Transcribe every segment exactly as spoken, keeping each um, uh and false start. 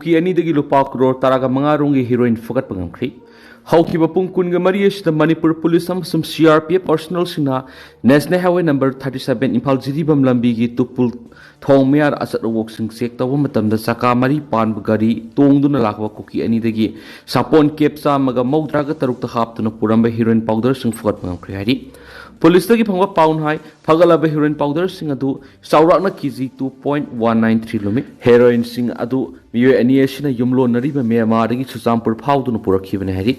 ꯀꯤ ꯑꯅꯤꯗꯒꯤ ꯂꯨꯄꯥ ꯀ꯭ꯔꯣꯔ ꯇꯔꯥꯒ ꯃꯉꯥ ꯔꯣꯝꯒꯤ ꯍꯤꯔꯣꯏꯟ ꯐꯥꯒꯠꯄ ꯉꯝꯈ꯭ꯔꯤ꯫ ꯍꯧꯈꯤꯕ ꯄꯨꯡ ꯀꯨꯟꯒ ꯃꯔꯤ ꯑꯁꯤꯗ ꯃꯅꯤꯄꯨꯔ ꯄꯨꯂꯤꯁ ꯑꯃꯁꯨꯡ ꯁꯤ ꯑꯥꯔ ꯄꯤ ꯑꯦꯐ ꯄꯔꯁꯣꯅꯦꯜꯁꯤꯡꯅ national highway number thirty seven Imphal Jiribam ꯂꯝꯕꯤꯒꯤ ꯇꯨꯄꯨꯜ ꯊꯣꯡ ꯃꯌꯥꯗ ꯑꯆꯠ ꯑꯋꯣꯛꯁꯤꯡ ꯆꯦꯛ ꯇꯧꯕ ꯃꯇꯝꯗ ꯆꯀꯥ ꯃꯔꯤ ꯄꯥꯟꯕ ꯒꯥꯔꯤ ꯇꯣꯡꯗꯨꯅ ꯂꯥꯛꯄ ꯀꯨꯀꯤ ꯑꯅꯤꯗꯒꯤ ꯁꯥꯄꯣꯟ ꯀꯦꯞ ꯆꯥꯝꯃꯒ ꯃꯧꯗ꯭ꯔꯥꯒ ꯇꯔꯨꯛꯇ ꯍꯥꯞꯇꯨꯅ ꯄꯨꯔꯝꯕ ꯍꯤꯔꯣꯏꯟ ꯄꯥꯎꯗꯔꯁꯤꯡ ꯐꯨꯒꯠꯄ ꯉꯝꯈ꯭ꯔꯦ ꯍꯥꯏꯔꯤ꯫ ꯄꯨꯂꯤꯁꯇꯒꯤ ꯐꯪꯕ ꯄꯥꯎꯅ ꯍꯥꯏ, ꯐꯒꯠꯂꯕ ꯍꯤꯔꯣꯏꯟ ꯄꯥꯎꯗꯔꯁꯤꯡ ꯑꯗꯨ ꯆꯥꯎꯔꯥꯛꯅ K G two point one nine three ꯂꯨꯝꯃꯤ꯫ ꯍꯦꯔꯣꯏꯟꯁꯤꯡ ꯑꯗꯨ ꯃꯤꯑꯣꯏ ꯑꯅꯤ ꯑꯁꯤꯅ ꯌꯨꯝꯂꯣꯟꯅꯔꯤꯕ ꯃ꯭ꯌꯥꯟꯃꯥꯔꯗꯒꯤ ꯆꯨꯔꯆꯥꯟꯄꯨꯔ ꯐꯥꯎꯗꯨꯅ ꯄꯨꯔꯛꯈꯤꯕꯅꯤ ꯍꯥꯏꯔꯤ꯫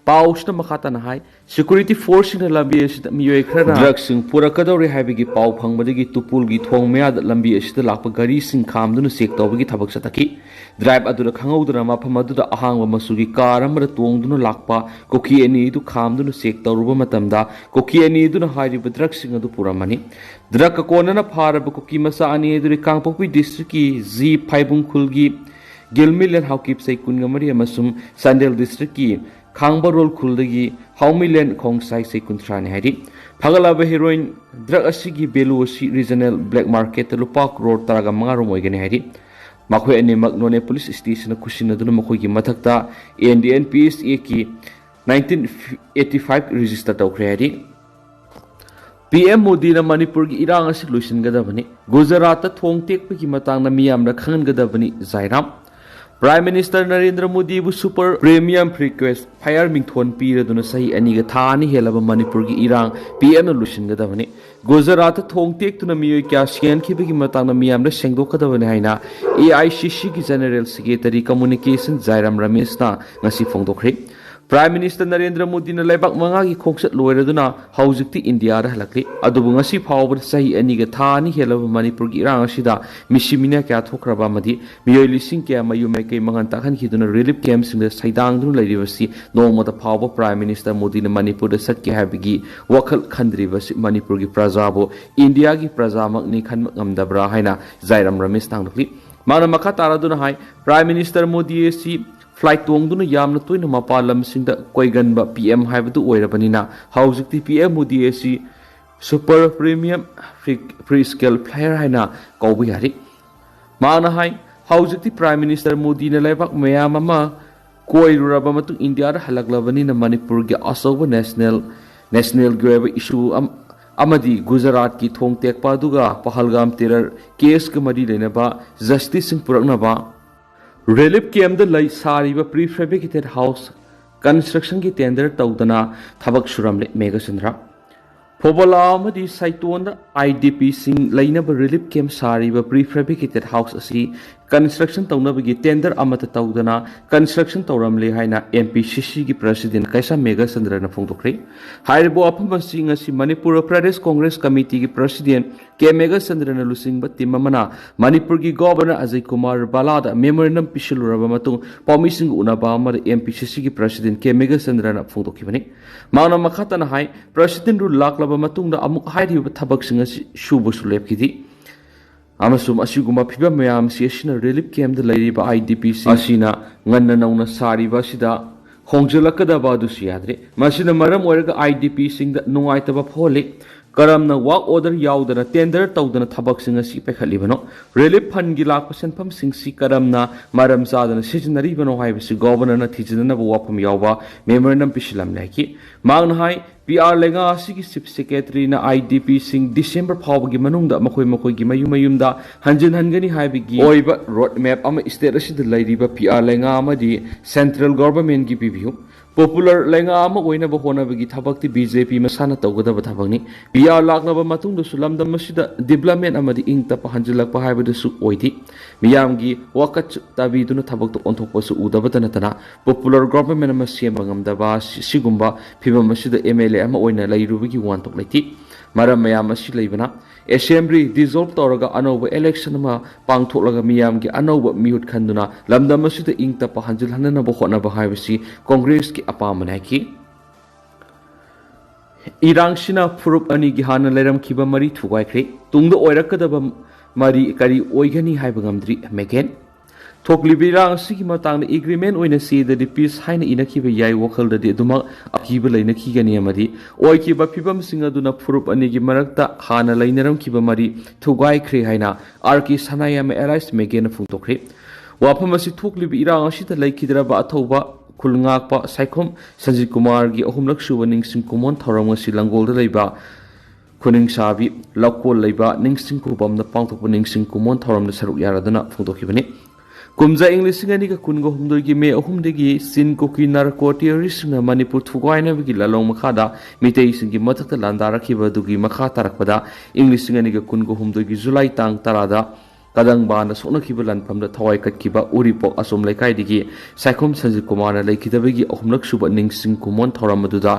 ꯄꯥꯎꯁꯤꯅ ꯃꯈꯥ ꯇꯥꯅ ꯍꯥꯏ, ꯁꯦꯀ꯭ꯌꯨꯔꯤꯇꯤ ꯐꯣꯔꯁꯁꯤꯡꯅ ꯂꯝꯕꯤ ꯑꯁꯤꯗ ꯃꯤꯑꯣꯏ ꯈꯔꯅ ꯗ꯭ꯔꯒꯁꯤꯡ ꯄꯨꯔꯛꯀꯗꯧꯔꯦ ꯍꯥꯏꯕꯒꯤ ꯄꯥꯎ ꯐꯪꯕꯗꯒꯤ ꯇꯨꯄꯨꯜꯒꯤ ꯊꯣꯡ ꯃꯌꯥꯗ ꯂꯝꯕꯤ ꯑꯁꯤꯗ ꯂꯥꯛꯄ ꯒꯥꯔꯤꯁꯤꯡ ꯈꯥꯝꯗꯨꯅ ꯆꯦꯛ ꯇꯧꯕꯒꯤ ꯊꯕꯛ ꯆꯠꯊꯈꯤ꯫ ꯗ꯭ꯔꯥꯏꯚ ꯑꯗꯨꯅ ꯈꯪꯍꯧꯗꯅ ꯃꯐꯝ ꯑꯗꯨꯗ ꯑꯍꯥꯡꯕ ꯃꯆꯨꯒꯤ ꯀꯥꯔ ꯑꯃꯗ ꯇꯣꯡꯗꯨꯅ ꯂꯥꯛꯄ ꯀꯨꯀꯤ ꯑꯅꯤ ꯑꯗꯨ ꯈꯥꯝꯗꯨꯅ ꯆꯦꯛ ꯇꯧꯔꯨꯕ ꯃꯇꯝꯗ ꯀꯨꯀꯤ ꯑꯅꯤ ꯑꯗꯨꯅ ꯍꯥꯏꯔꯤꯕ ꯗ꯭ꯔꯒꯁꯤꯡ ꯑꯗꯨ ꯄꯨꯔꯝꯃꯅꯤ꯫ ꯗ꯭ꯔꯒꯀ ꯀꯣꯟꯅꯅ ꯐꯥꯔꯕ ꯀꯨꯀꯤ ꯃꯆꯥ ꯑꯅꯤ ꯑꯗꯨꯗꯤ ꯀꯥꯡꯄꯣꯛꯄꯤ ꯗꯤꯁꯇ꯭ꯔꯤꯛꯀꯤ ꯖꯤ ꯐꯥꯏꯕꯨꯡ ꯈꯨꯜꯒꯤ ꯒꯤꯜꯃꯤꯂꯦꯟ ꯍꯥꯎꯀꯤꯞ ꯆꯍꯤ ꯀꯨꯟꯒ ꯃꯔꯤ ꯑꯃꯁꯨꯡ ꯆꯥꯟꯗꯦꯜ ꯗꯤꯁꯇ꯭ꯔꯤꯛꯀꯤ ꯈꯥꯡꯕꯔꯣꯜ ꯈꯨꯜꯗꯒꯤ ꯍꯥꯎꯃꯤꯂꯦꯟ ꯈꯣꯡꯁꯥꯏ ꯆꯍꯤ ꯀꯨꯟꯊ꯭ꯔꯥꯅꯤ ꯍꯥꯏꯔꯤ꯫ ꯐꯒꯠꯂꯕ ꯍꯦꯔꯣꯏꯟ ꯗ꯭ꯔꯒ ꯑꯁꯤꯒꯤ ꯚꯦꯂꯨ ꯑꯁꯤ ꯔꯤꯖꯅꯦꯜ ꯕ꯭ꯂꯦꯛ ꯃꯥꯔꯀꯦꯠꯇ ꯂꯨꯄꯥ ꯀ꯭ꯔꯣꯔ ꯇꯔꯥꯒ ꯃꯉꯥ ꯔꯣꯝ ꯑꯣꯏꯒꯅꯤ ꯍꯥꯏꯔꯤ꯫ ꯃꯈꯣꯏ ꯑꯅꯤꯃꯛ ꯅꯣꯅꯦ ꯄꯨꯂꯤꯁ ꯁ꯭ꯇꯦꯁꯟꯗ ꯈꯨꯠꯁꯤꯟꯅꯗꯨꯅ ꯃꯈꯣꯏꯒꯤ ꯃꯊꯛꯇ N D N P S ꯑꯦꯒꯤ ꯅꯥꯏꯟꯇꯤꯟ ꯑꯩꯠꯇꯤ ꯐꯥꯏꯚ ꯔꯦꯖꯤꯁꯇꯔ ꯇꯧꯈ꯭ꯔꯦ ꯍꯥꯏꯔꯤ꯫ ꯄꯤ ꯑꯦꯝ ꯃꯣꯗꯤꯅ ꯃꯅꯤꯄꯨꯔꯒꯤ ꯏꯔꯥꯡ ꯑꯁꯤ ꯂꯣꯏꯁꯤꯟꯒꯗꯕꯅꯤ꯫ ꯒꯨꯖꯔꯥꯠꯇ ꯊꯣꯡ ꯇꯦꯛꯄꯒꯤ ꯃꯇꯥꯡꯗ ꯃꯤꯌꯥꯝꯅ ꯈꯪꯍꯟꯒꯗꯕꯅꯤ, ꯖꯥꯏꯔꯥꯝ꯫ ꯄ꯭ꯔꯥꯏꯝ ꯃꯤꯅꯤꯁꯇꯔ ꯅꯔꯦꯟꯗ꯭ꯔ ꯃꯣꯗꯤꯕꯨ ꯁꯨꯄꯔ ꯄ꯭ꯔꯤꯃꯤꯌꯝ ꯐ꯭ꯔꯤꯀ꯭ꯋꯦꯟꯁ ꯐꯥꯌꯔ ꯃꯤꯡꯊꯣꯟ ꯄꯤꯔꯗꯨꯅ ꯆꯍꯤ ꯑꯅꯤꯒ ꯊꯥ ꯑꯅꯤ ꯍꯦꯜꯂꯕ ꯃꯅꯤꯄꯨꯔꯒꯤ ꯏꯔꯥꯡ ꯄꯤ ꯑꯦꯝꯅ ꯂꯣꯏꯁꯤꯟꯒꯗꯕꯅꯤ꯫ ꯒꯨꯖꯔꯥꯠꯇ ꯊꯣꯡ ꯇꯦꯛꯇꯨꯅ ꯃꯤꯑꯣꯏ ꯀꯌꯥ ꯁꯤꯍꯟꯈꯤꯕꯒꯤ ꯃꯇꯥꯡꯗ ꯃꯤꯌꯥꯝꯗ ꯁꯦꯡꯗꯣꯛꯀꯗꯕꯅꯤ ꯍꯥꯏꯅ ꯑꯦ ꯑꯥꯏ ꯁꯤ ꯁꯤꯒꯤ ꯖꯦꯅꯔꯦꯜ ꯁꯦꯀ꯭ꯔꯦꯇꯔꯤ ꯀꯝꯃꯨꯅꯤꯀꯦꯁꯟ ꯖꯥꯏꯔꯥꯝ ꯔꯃꯦꯁꯅ ꯉꯁꯤ ꯐꯣꯡꯗꯣꯛꯈ꯭ꯔꯦ꯫ ꯄ꯭ꯔꯥꯏꯝ ꯃꯤꯅꯤꯁꯇꯔ ꯅꯔꯦꯟꯗ꯭ꯔ ꯃꯣꯗꯤꯅ ꯂꯩꯕꯥꯛ ꯃꯉꯥꯒꯤ ꯈꯣꯡꯆꯠ ꯂꯣꯏꯔꯗꯨꯅ ꯍꯧꯖꯤꯛꯇꯤ ꯏꯟꯗꯤꯌꯥꯗ ꯍꯜꯂꯛꯂꯤ꯫ ꯑꯗꯨꯕꯨ ꯉꯁꯤ ꯐꯥꯎꯕꯗ ꯆꯍꯤ ꯑꯅꯤꯒ ꯊꯥ ꯑꯅꯤ ꯍꯦꯜꯂꯕ ꯃꯅꯤꯄꯨꯔꯒꯤ ꯏꯔꯥꯡ ꯑꯁꯤꯗ ꯃꯤꯁꯤ ꯃꯤꯅꯥ ꯀꯌꯥ ꯊꯣꯛꯈ꯭ꯔꯕ ꯑꯃꯗꯤ ꯃꯤꯑꯣꯏ ꯂꯤꯁꯤꯡ ꯀꯌꯥ ꯃꯌꯨꯝ ꯃꯥꯏꯀꯩ ꯃꯥꯡꯍꯟ ꯇꯥꯛꯍꯟꯈꯤꯗꯨꯅ ꯔꯤꯂꯤꯐ ꯀꯦꯝꯞꯁꯤꯡꯗ ꯁꯩꯗꯥꯡꯗꯨꯅ ꯂꯩꯔꯤꯕꯁꯤ ꯅꯣꯡꯃꯗ ꯐꯥꯎꯕ ꯄ꯭ꯔꯥꯏꯝ ꯃꯤꯅꯤꯁꯇꯔ ꯃꯣꯗꯤꯅ ꯃꯅꯤꯄꯨꯔꯗ ꯆꯠꯀꯦ ꯍꯥꯏꯕꯒꯤ ꯋꯥꯈꯜ ꯈꯟꯗ꯭ꯔꯤꯕꯁꯤ ꯃꯅꯤꯄꯨꯔꯒꯤ ꯄ꯭ꯔꯖꯥꯕꯨ ꯏꯟꯗꯤꯌꯥꯒꯤ ꯄ꯭ꯔꯖꯥꯃꯛꯅꯤ ꯈꯟꯕ ꯉꯝꯗꯕ꯭ꯔꯥ ꯍꯥꯏꯅ ꯖꯥꯏꯔꯥꯝ ꯔꯃꯦꯁ ꯍꯪꯂꯛꯂꯤ꯫ ꯃꯥꯅ ꯃꯈꯥ ꯇꯥꯔꯗꯨꯅ ꯍꯥꯏ, ꯄ꯭ꯔꯥꯏꯝ ꯃꯤꯅꯤꯁꯇꯔ ꯃꯣꯗꯤ ꯑꯁꯤ ꯐ꯭ꯂꯥꯏꯠ ꯇꯣꯡꯗꯨꯅ ꯌꯥꯝꯅ ꯇꯣꯏꯅ ꯃꯄꯥꯟ ꯂꯝꯁꯤꯡꯗ ꯀꯣꯏꯒꯟꯕ ꯄꯤ ꯑꯦꯝ ꯍꯥꯏꯕꯗꯨ ꯑꯣꯏꯔꯕꯅꯤꯅ ꯍꯧꯖꯤꯛꯇꯤ ꯄꯤ ꯑꯦꯝ ꯃꯣꯗꯤ ꯑꯁꯤ super premium free free scale flyer ꯍꯥꯏꯅ ꯀꯧꯕ ꯌꯥꯔꯤ꯫ ꯃꯍꯥꯛꯅ ꯍꯥꯏ, ꯍꯧꯖꯤꯛꯇꯤ Prime Minister ꯃꯣꯗꯤꯅ ꯂꯩꯕꯥꯛ ꯃꯌꯥꯝ ꯑꯃ ꯀꯣꯏꯔꯨꯔꯕ ꯃꯇꯨꯡ ꯏꯟꯗꯤꯌꯥꯗ ꯍꯜꯂꯛꯂꯕꯅꯤꯅ ꯃꯅꯤꯄꯨꯔꯒꯤ ꯑꯆꯧꯕ national, nationalꯒꯤ ꯑꯣꯏꯕ issue ꯑꯃ ꯑꯃꯗꯤ ꯒꯨꯖꯔꯥꯠꯀꯤ ꯊꯣꯡ ꯇꯦꯛꯄ ꯑꯗꯨꯒ ꯄꯍꯜꯒꯥꯝ terror caseꯀ ꯃꯔꯤ ꯂꯩꯅꯕ justiceꯁꯤꯡ ꯄꯨꯔꯛꯅꯕ, relief campꯇ ꯂꯩ ꯁꯥꯔꯤꯕ prefabricated house constructionꯒꯤ tender ꯇꯧꯗꯅ ꯊꯕꯛ ꯁꯨꯔꯝꯂꯦ ꯃꯦꯘꯆꯟꯗ꯭ꯔ꯫ ꯐꯣꯕꯣꯂꯥ ꯑꯃꯗꯤ ꯁꯥꯏꯇꯣꯟꯗ IDPꯁꯤꯡ ꯂꯩꯅꯕ relief camp ꯁꯥꯔꯤꯕ prefabricated house ꯑꯁꯤ construction ꯇꯧꯅꯕꯒꯤ tender ꯑꯃꯠꯇ ꯇꯧꯗꯅ construction ꯇꯧꯔꯝꯂꯦ ꯍꯥꯏꯅ MPCCꯒꯤ President ꯀꯩꯁꯥꯝ ꯃꯦꯘꯆꯟꯗ꯭ꯔꯅ ꯐꯣꯡꯗꯣꯛꯈ꯭ꯔꯦ꯫ ꯍꯥꯏꯔꯤꯕ ꯋꯥꯐꯝ ꯑꯁꯤ ꯉꯁꯤ ꯃꯅꯤꯄꯨꯔ Pradesh Congress Committeeꯒꯤ President ꯀꯦ ꯃꯦꯘꯆꯟꯗ꯭ꯔꯅ ꯂꯨꯆꯤꯡꯕ team ꯑꯃꯅ ꯃꯅꯤꯄꯨꯔꯒꯤ Governor ꯑꯖꯌ ꯀꯨꯃꯥꯔ ꯚꯜꯂꯥꯗ memorandum ꯄꯤꯁꯤꯜꯂꯨꯔꯕ ꯃꯇꯨꯡ ꯄꯥꯎꯃꯤꯁꯤꯡꯒ ꯎꯅꯕ ꯑꯃꯗ MPCCꯒꯤ President ꯀꯦ ꯃꯦꯘꯆꯟꯗ꯭ꯔꯅ ꯐꯣꯡꯗꯣꯛꯈꯤꯕꯅꯤ꯫ ꯃꯍꯥꯛꯅ ꯃꯈꯥ ꯇꯥꯅ ꯍꯥꯏ, Presidentꯗꯨ ꯂꯥꯛꯂꯕ ꯃꯇꯨꯡꯗ ꯑꯃꯨꯛ ꯍꯥꯏꯔꯤꯕ ꯊꯕꯛꯁꯤꯡ ꯑꯁꯤ ꯁꯨꯕꯁꯨ ꯂꯦꯞꯈꯤꯗꯦ꯫ ꯑꯃꯁꯨꯡ ꯑꯁꯤꯒꯨꯝꯕ ꯐꯤꯕꯝ ꯃꯌꯥꯝ ꯑꯁꯤ ꯑꯁꯤꯅ relief campꯇ ꯂꯩꯔꯤꯕ IDPꯁꯤꯡ ꯑꯁꯤꯅ ꯉꯟꯅ ꯅꯧꯅ ꯁꯥꯔꯤꯕ ꯑꯁꯤꯗ ꯍꯣꯡꯖꯤꯜꯂꯛꯀꯗꯕ ꯑꯗꯨꯁꯨ ꯌꯥꯗ꯭ꯔꯦ꯫ ꯃꯁꯤꯅ ꯃꯔꯝ ꯑꯣꯏꯔꯒ IDPꯁꯤꯡꯗ ꯅꯨꯡꯉꯥꯏꯇꯕ ꯐꯥꯎꯍꯜꯂꯤ꯫ ꯀꯔꯝꯅ work order ꯌꯥꯎꯗꯅ tender ꯇꯧꯗꯅ ꯊꯕꯛꯁꯤꯡ ꯑꯁꯤ ꯄꯥꯏꯈꯠꯂꯤꯕꯅꯣ? Relief fundꯒꯤ ꯂꯥꯛꯄ ꯁꯦꯟꯐꯝꯁꯤꯡꯁꯤ ꯀꯔꯝꯅ ꯃꯔꯝ ꯆꯥꯗꯅ ꯁꯤꯖꯤꯟꯅꯔꯤꯕꯅꯣ ꯍꯥꯏꯕꯁꯤ Governorꯅ ꯊꯤꯖꯤꯟꯅꯅꯕ ꯋꯥꯐꯝ ꯌꯥꯎꯕ memorandum ꯄꯤꯁꯤꯜꯂꯝꯂꯦ ꯍꯥꯏꯈꯤ꯫ ꯃꯍꯥꯛꯅ ꯍꯥꯏ, PR ꯂꯩꯉꯥꯛ ꯑꯁꯤꯒꯤ Chief Secretaryꯅ IDPꯁꯤꯡ December ꯐꯥꯎꯕꯒꯤ ꯃꯅꯨꯡꯗ ꯃꯈꯣꯏ ꯃꯈꯣꯏꯒꯤ ꯃꯌꯨꯝ ꯃꯌꯨꯝꯗ ꯍꯟꯖꯤꯟꯍꯟꯒꯅꯤ ꯍꯥꯏꯕꯒꯤ ꯑꯣꯏꯕ road map ꯑꯃ state ꯑꯁꯤꯗ ꯂꯩꯔꯤꯕ PR ꯂꯩꯉꯥꯛ ꯑꯃꯗꯤ central governmentꯒꯤ ꯄꯤꯕꯤꯌꯨ꯫ Popular ꯂꯩꯉꯥꯛ ꯑꯃ ꯑꯣꯏꯅꯕ ꯍꯣꯠꯅꯕꯒꯤ ꯊꯕꯛꯇꯤ BJP ꯃꯁꯥꯅ ꯇꯧꯒꯗꯕ ꯊꯕꯛꯅꯤ꯫ PR ꯂꯥꯛꯂꯕ ꯃꯇꯨꯡꯗꯁꯨ ꯂꯝꯗꯝ ꯑꯁꯤꯗ development ꯑꯃꯗꯤ ꯏꯪ ꯇꯞꯄ ꯍꯟꯖꯤꯜꯂꯛꯄ ꯍꯥꯏꯕꯗꯨꯁꯨ ꯑꯣꯏꯗꯦ꯫ ꯃꯤꯌꯥꯝꯒꯤ ꯋꯥꯀꯠ ꯇꯥꯕꯤꯗꯨꯅ ꯊꯕꯛꯇ ꯑꯣꯟꯊꯣꯛꯄꯁꯨ ꯎꯗꯕꯇ ꯅꯠꯇꯅ popular government ꯑꯃ ꯁꯦꯝꯕ ꯉꯝꯗꯕ ꯑꯁꯤ-, ꯁꯤꯒꯨꯝꯕ ꯐꯤꯕꯝ ꯑꯁꯤꯗ MLA ꯑꯃ ꯑꯣꯏꯅ ꯂꯩꯔꯨꯕꯒꯤ ꯋꯥꯟꯊꯣꯛ ꯂꯩꯇꯦ꯫ ꯃꯔꯝ ꯃꯌꯥꯝ ꯑꯁꯤ ꯂꯩꯕꯅ Assembly dissolve ꯇꯧꯔꯒ ꯑꯅꯧꯕ election ꯑꯃ ꯄꯥꯡꯊꯣꯛꯂꯒ ꯃꯤꯌꯥꯝꯒꯤ ꯑꯅꯧꯕ ꯃꯤꯍꯨꯠ ꯈꯟꯗꯨꯅ ꯂꯝꯗꯝ ꯑꯁꯤꯗ ꯏꯪ ꯇꯞꯄ ꯍꯟꯖꯤꯜꯍꯟꯅꯅꯕ ꯍꯣꯠꯅꯕ ꯍꯥꯏꯕꯁꯤ Congressꯀꯤ ꯑꯄꯥꯝꯕꯅꯤ ꯍꯥꯏꯈꯤ꯫ ꯏꯔꯥꯡꯁꯤꯅ ꯐꯨꯔꯨꯞ ꯑꯅꯤꯒꯤ ꯍꯥꯟꯅ ꯂꯩꯔꯝꯈꯤꯕ ꯃꯔꯤ ꯊꯨꯒꯥꯏꯈ꯭ꯔꯦ꯫ ꯇꯨꯡꯗ ꯑꯣꯏꯔꯛꯀꯗꯕ ꯃꯔꯤ ꯀꯔꯤ ꯑꯣꯏꯒꯅꯤ ꯍꯥꯏꯕ ꯉꯝꯗ꯭ꯔꯤ, ꯃꯦꯒꯦꯟ꯫ ꯊꯣꯛꯂꯤꯕ ꯏꯔꯥꯡ ꯑꯁꯤꯒꯤ ꯃꯇꯥꯡꯗ ꯑꯦꯒ꯭ꯔꯤꯃꯦꯟ ꯑꯣꯏꯅ ꯆꯦꯗꯗꯤ ꯄꯤꯁ ꯍꯥꯏꯅ ꯏꯅꯈꯤꯕ ꯌꯥꯏ, ꯋꯥꯈꯜꯗꯗꯤ ꯑꯗꯨꯃꯛ ꯑꯀꯤꯕ ꯂꯩꯅꯈꯤꯒꯅꯤ ꯑꯃꯗꯤ ꯑꯣꯏꯈꯤꯕ ꯐꯤꯕꯝꯁꯤꯡ ꯑꯗꯨꯅ ꯐꯨꯔꯨꯞ ꯑꯅꯤꯒꯤ ꯃꯔꯛꯇ ꯍꯥꯟꯅ ꯂꯩꯅꯔꯝꯈꯤꯕ ꯃꯔꯤ ꯊꯨꯒꯥꯏꯈ꯭ꯔꯦ ꯍꯥꯏꯅ ꯑꯥꯔ ꯀꯦ ꯁꯅꯥꯌꯥꯝ ꯑꯦꯂꯥꯏꯁ ꯃꯦꯒꯦꯅ ꯐꯣꯡꯗꯣꯛꯈ꯭ꯔꯦ꯫ ꯋꯥꯐꯝ ꯑꯁꯤ ꯊꯣꯛꯂꯤꯕ ꯏꯔꯥꯡ ꯑꯁꯤꯗ ꯂꯩꯈꯤꯗ꯭ꯔꯕ ꯑꯊꯧꯕ ꯈꯨꯜ ꯉꯥꯛꯄ ꯁꯥꯏꯈꯣꯝ ꯁꯟꯖꯤꯠ ꯀꯨꯃꯥꯔꯒꯤ ꯑꯍꯨꯝꯂꯛ ꯁꯨꯕ ꯅꯤꯡꯁꯤꯡ ꯀꯨꯝꯑꯣꯟ ꯊꯧꯔꯝ ꯉꯁꯤ ꯂꯪꯒꯣꯜꯗ ꯂꯩꯕ ꯈꯨꯅꯤꯡꯁꯥꯕꯤ ꯂꯧꯀꯣꯜ ꯂꯩꯕ ꯅꯤꯡꯁꯤꯡ ꯈꯨꯕꯝꯗ ꯄꯥꯡꯊꯣꯛꯄ ꯅꯤꯡꯁꯤꯡ ꯀꯨꯝꯑꯣꯟ ꯊꯧꯔꯝꯗ ꯁꯔꯨꯛ ꯌꯥꯔꯗꯨꯅ ꯐꯣꯡꯗꯣꯛꯈꯤꯕꯅꯤ꯫ ꯀꯨꯝꯖꯥ ꯏꯪ ꯂꯤꯁꯤꯡ ꯑꯅꯤꯒ ꯀꯨꯟꯒ ꯍꯨꯝꯗꯣꯏꯒꯤ ꯃꯦ ꯑꯍꯨꯝꯗꯒꯤ ꯆꯤꯟ ꯀꯨꯀꯤ ꯅꯥꯔꯀꯣ ꯇꯦꯔꯣꯔꯤꯁꯁꯤꯡꯅ ꯃꯅꯤꯄꯨꯔ ꯊꯨꯒꯥꯏꯅꯕꯒꯤ ꯂꯥꯂꯣꯡ ꯃꯈꯥꯗ ꯃꯤꯇꯩꯁꯤꯡꯒꯤ ꯃꯊꯛꯇ ꯂꯥꯟꯗꯥꯔꯛꯈꯤꯕ ꯑꯗꯨꯒꯤ ꯃꯈꯥ ꯇꯥꯔꯛꯄꯗ ꯏꯪ ꯂꯤꯁꯤꯡ ꯑꯅꯤꯒ ꯀꯨꯟꯒ ꯍꯨꯝꯗꯣꯏꯒꯤ ꯖꯨꯂꯥꯏ ꯇꯥꯡ ꯇꯔꯥꯗ ꯀꯗꯪꯕꯥꯅ ꯁꯣꯛꯅꯈꯤꯕ ꯂꯥꯟꯐꯝꯗ ꯊꯋꯥꯏ ꯀꯠꯈꯤꯕ ꯎꯔꯤꯄꯣꯛ ꯑꯁꯣꯝ ꯂꯩꯀꯥꯏꯗꯒꯤ ꯁꯥꯏꯈꯣꯝ ꯁꯟꯖꯤꯠ ꯀꯨꯃꯥꯔꯅ ꯂꯩꯈꯤꯗꯕꯒꯤ ꯑꯍꯨꯝꯂꯛ ꯁꯨꯕ ꯅꯤꯡꯁꯤꯡ ꯀꯨꯝꯑꯣꯟ ꯊꯧꯔꯝ ꯑꯗꯨꯗ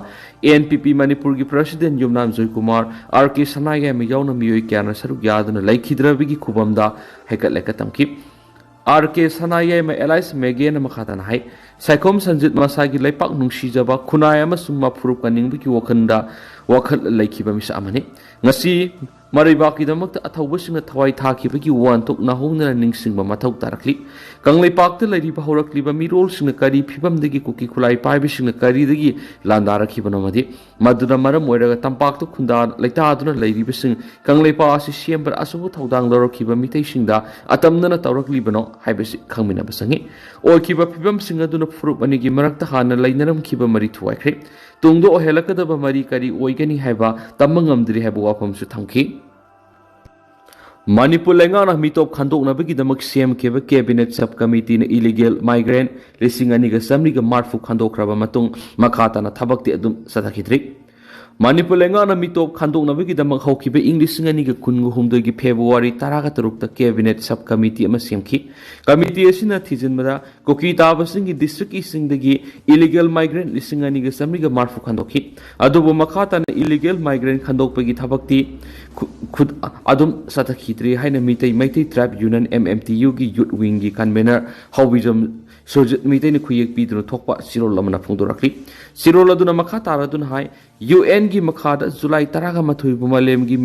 ꯑꯦ ꯑꯦꯟ ꯄꯤ ꯄꯤ ꯃꯅꯤꯄꯨꯔꯒꯤ ꯄ꯭ꯔꯁꯤꯗꯦꯟ ꯌꯨꯝꯅꯥꯝ ꯖꯣꯏꯀꯨꯃꯥꯔ, ꯑꯥꯔ ꯀꯦ ꯁꯅꯥꯌꯥꯏꯃ ꯌꯥꯎꯅ ꯃꯤꯑꯣꯏ ꯀꯌꯥꯅ ꯁꯔꯨꯛ ꯌꯥꯗꯨꯅ ꯂꯩꯈꯤꯗ꯭ꯔꯕꯒꯤ ꯈꯨꯕꯝꯗ ꯍꯩꯀꯠ ꯂꯩꯀꯠ ꯇꯝꯈꯤ꯫ ꯑꯥꯔ ꯀꯦ ꯁꯅꯥꯌꯥꯏꯃ ꯑꯦꯂꯥꯏꯁ ꯃꯦꯒꯦꯅ ꯃꯈꯥ ꯇꯥꯅ ꯍꯥꯏ, ꯁꯥꯏꯈꯣꯝ ꯁꯟꯖꯤꯠ ꯃꯁꯥꯒꯤ ꯂꯩꯄꯥꯛ ꯅꯨꯡꯁꯤꯖꯕ, ꯈꯨꯟꯅꯥꯏ ꯑꯃꯁꯨꯡ ꯃꯐꯨꯔꯨꯞ ꯀꯟꯅꯤꯡꯕꯒꯤ ꯋꯥꯈꯜꯗ ꯋꯥꯈꯜ ꯂꯩꯈꯤꯕ ꯃꯤꯁꯛ ꯑꯃꯅꯤ꯫ ꯉꯁꯤ ꯃꯔꯩꯕꯥꯛꯀꯤꯗꯃꯛꯇ ꯑꯊꯧꯕꯁꯤꯡꯅ ꯊꯋꯥꯏ ꯊꯥꯈꯤꯕꯒꯤ ꯋꯥꯍꯟꯊꯣꯛ ꯅꯥꯍꯧꯅꯅ ꯅꯤꯡꯁꯤꯡꯕ ꯃꯊꯧ ꯇꯥꯔꯛꯂꯤ꯫ ꯀꯪꯂꯩꯄꯥꯛꯇ ꯂꯩꯔꯤꯕ ꯍꯧꯔꯛꯂꯤꯕ ꯃꯤꯔꯣꯜꯁꯤꯡꯅ ꯀꯔꯤ ꯐꯤꯕꯝꯗꯒꯤ ꯀꯨꯀꯤ ꯈꯨꯠꯂꯥꯏ ꯄꯥꯏꯕꯁꯤꯡꯅ ꯀꯔꯤꯗꯒꯤ ꯂꯥꯟꯗꯥꯔꯛꯈꯤꯕꯅꯣ ꯑꯃꯗꯤ ꯃꯗꯨꯅ ꯃꯔꯝ ꯑꯣꯏꯔꯒ ꯇꯝꯄꯥꯛꯇ ꯈꯨꯟꯗꯥ ꯂꯩꯇꯥꯗꯨꯅ ꯂꯩꯔꯤꯕꯁꯤꯡ ꯀꯪꯂꯩꯄꯥꯛ ꯑꯁꯤ ꯁꯦꯝꯕꯗ ꯑꯆꯧꯕ ꯊꯧꯗꯥꯡ ꯂꯧꯔꯛꯈꯤꯕ ꯃꯤꯇꯩꯁꯤꯡꯗ ꯑꯇꯝꯅꯅ ꯇꯧꯔꯛꯂꯤꯕꯅꯣ ꯍꯥꯏꯕꯁꯤ ꯈꯪꯃꯤꯟꯅꯕ ꯆꯪꯏ꯫ ꯑꯣꯏꯈꯤꯕ ꯐꯤꯕꯝꯁꯤꯡ ꯑꯗꯨꯅ ꯐꯨꯔꯨꯞ ꯑꯅꯤꯒꯤ ꯃꯔꯛꯇ ꯍꯥꯟꯅ ꯂꯩꯅꯔꯝꯈꯤꯕ ꯃꯔꯤ ꯊꯨꯒꯥꯏꯈ꯭ꯔꯦ꯫ ꯇꯨꯡꯗ ꯑꯣꯏꯍꯜꯂꯛꯀꯗꯕ ꯃꯔꯤ ꯀꯔꯤ ꯑꯣꯏꯒꯅꯤ ꯍꯥꯏꯕ ꯇꯝꯕ ꯉꯝꯗ꯭ꯔꯤ ꯍꯥꯏꯕ ꯋꯥꯐꯝꯁꯨ ꯊꯝꯈꯤ꯫ ꯃꯅꯤꯄꯨꯔ ꯂꯩꯉꯥꯛꯅ ꯃꯤꯇꯣꯞ ꯈꯟꯗꯣꯛꯅꯕꯒꯤꯗꯃꯛ ꯁꯦꯝꯈꯤꯕ ꯀꯦꯕꯤꯅꯦꯠ ꯁꯕ ꯀꯃꯤꯇꯤꯅ ꯏꯂꯤꯒꯦꯜ ꯃꯥꯏꯒ꯭ꯔꯦꯟ ꯂꯤꯁꯤꯡ ꯑꯅꯤꯒ ꯆꯥꯃꯔꯤꯒ ꯃꯔꯐꯨ ꯈꯟꯗꯣꯛꯈ꯭ꯔꯕ ꯃꯇꯨꯡ ꯃꯈꯥ ꯇꯥꯅ ꯊꯕꯛꯇꯤ ꯑꯗꯨꯝ ꯆꯠꯊꯈꯤꯗ꯭ꯔꯤ꯫ ꯃꯅꯤꯄꯨꯔ ꯂꯩꯉꯥꯛꯅ ꯃꯤꯇꯣꯞ ꯈꯟꯗꯣꯛꯅꯕꯒꯤꯗꯃꯛ ꯍꯧꯈꯤꯕ ꯏꯪ ꯂꯤꯁꯤꯡ ꯑꯅꯤꯒ ꯀꯨꯟꯒ ꯍꯨꯝꯗꯣꯏꯒꯤ ꯐꯦꯕ꯭ꯔꯨꯋꯥꯔꯤ ꯇꯔꯥꯒ ꯇꯔꯨꯛꯇ ꯀꯦꯕꯤꯅꯦꯠ ꯁꯕ ꯀꯃꯤꯇꯤ ꯑꯃ ꯁꯦꯝꯈꯤ꯫ ꯀꯃꯤꯇꯤ ꯑꯁꯤꯅ ꯊꯤꯖꯤꯟꯕꯗ ꯀꯨꯀꯤ ꯇꯥꯕꯁꯤꯡꯒꯤ ꯗꯤꯁꯇ꯭ꯔꯤꯛꯀꯤꯁꯤꯡꯗꯒꯤ ꯏꯂꯤꯒꯦꯜ ꯃꯥꯏꯒ꯭ꯔꯦꯟ ꯂꯤꯁꯤꯡ ꯑꯅꯤꯒ ꯆꯥꯃꯔꯤꯒ ꯃꯔꯐꯨ ꯈꯟꯗꯣꯛꯈꯤ꯫ ꯑꯗꯨꯕꯨ ꯃꯈꯥ ꯇꯥꯅ ꯏꯂꯤꯒꯦꯜ ꯃꯥꯏꯒ꯭ꯔꯦꯟ ꯈꯟꯗꯣꯛꯄꯒꯤ ꯊꯕꯛꯇꯤ ꯈꯨ-, ꯈꯨꯠ ꯑꯗꯨꯝ ꯆꯠꯊꯈꯤꯗ꯭ꯔꯤ ꯍꯥꯏꯅ ꯃꯤꯇꯩ, ꯃꯩꯇꯩ ꯇ꯭ꯔꯥꯏꯕ ꯌꯨꯅꯤꯌꯟ, ꯑꯦꯝ ꯑꯦꯝ ꯇꯤ ꯌꯨꯒꯤ ꯌꯨꯠ ꯋꯤꯡꯒꯤ ꯀꯟꯚꯦꯅꯔ ꯍꯥꯎꯕꯤꯖꯝ ꯁꯨꯔꯖꯤꯠ ꯃꯩꯇꯩꯅ ꯈꯨꯌꯦꯛ ꯄꯤꯗꯨꯅ ꯊꯣꯛꯄ ꯆꯦꯔꯣꯜ ꯑꯃꯅ ꯐꯣꯡꯗꯣꯔꯛꯂꯤ꯫ ꯆꯦꯔꯣꯜ ꯑꯗꯨꯅ ꯃꯈꯥ ꯇꯥꯔꯗꯨꯅ ꯍꯥꯏ, ꯌꯨ ꯑꯦꯟꯒꯤ ꯃꯈꯥꯗ ꯖꯨꯂꯥꯏ ꯇꯔꯥꯒ ꯃꯥꯊꯣꯏꯕꯨ ꯃꯥꯂꯦꯝꯒꯤ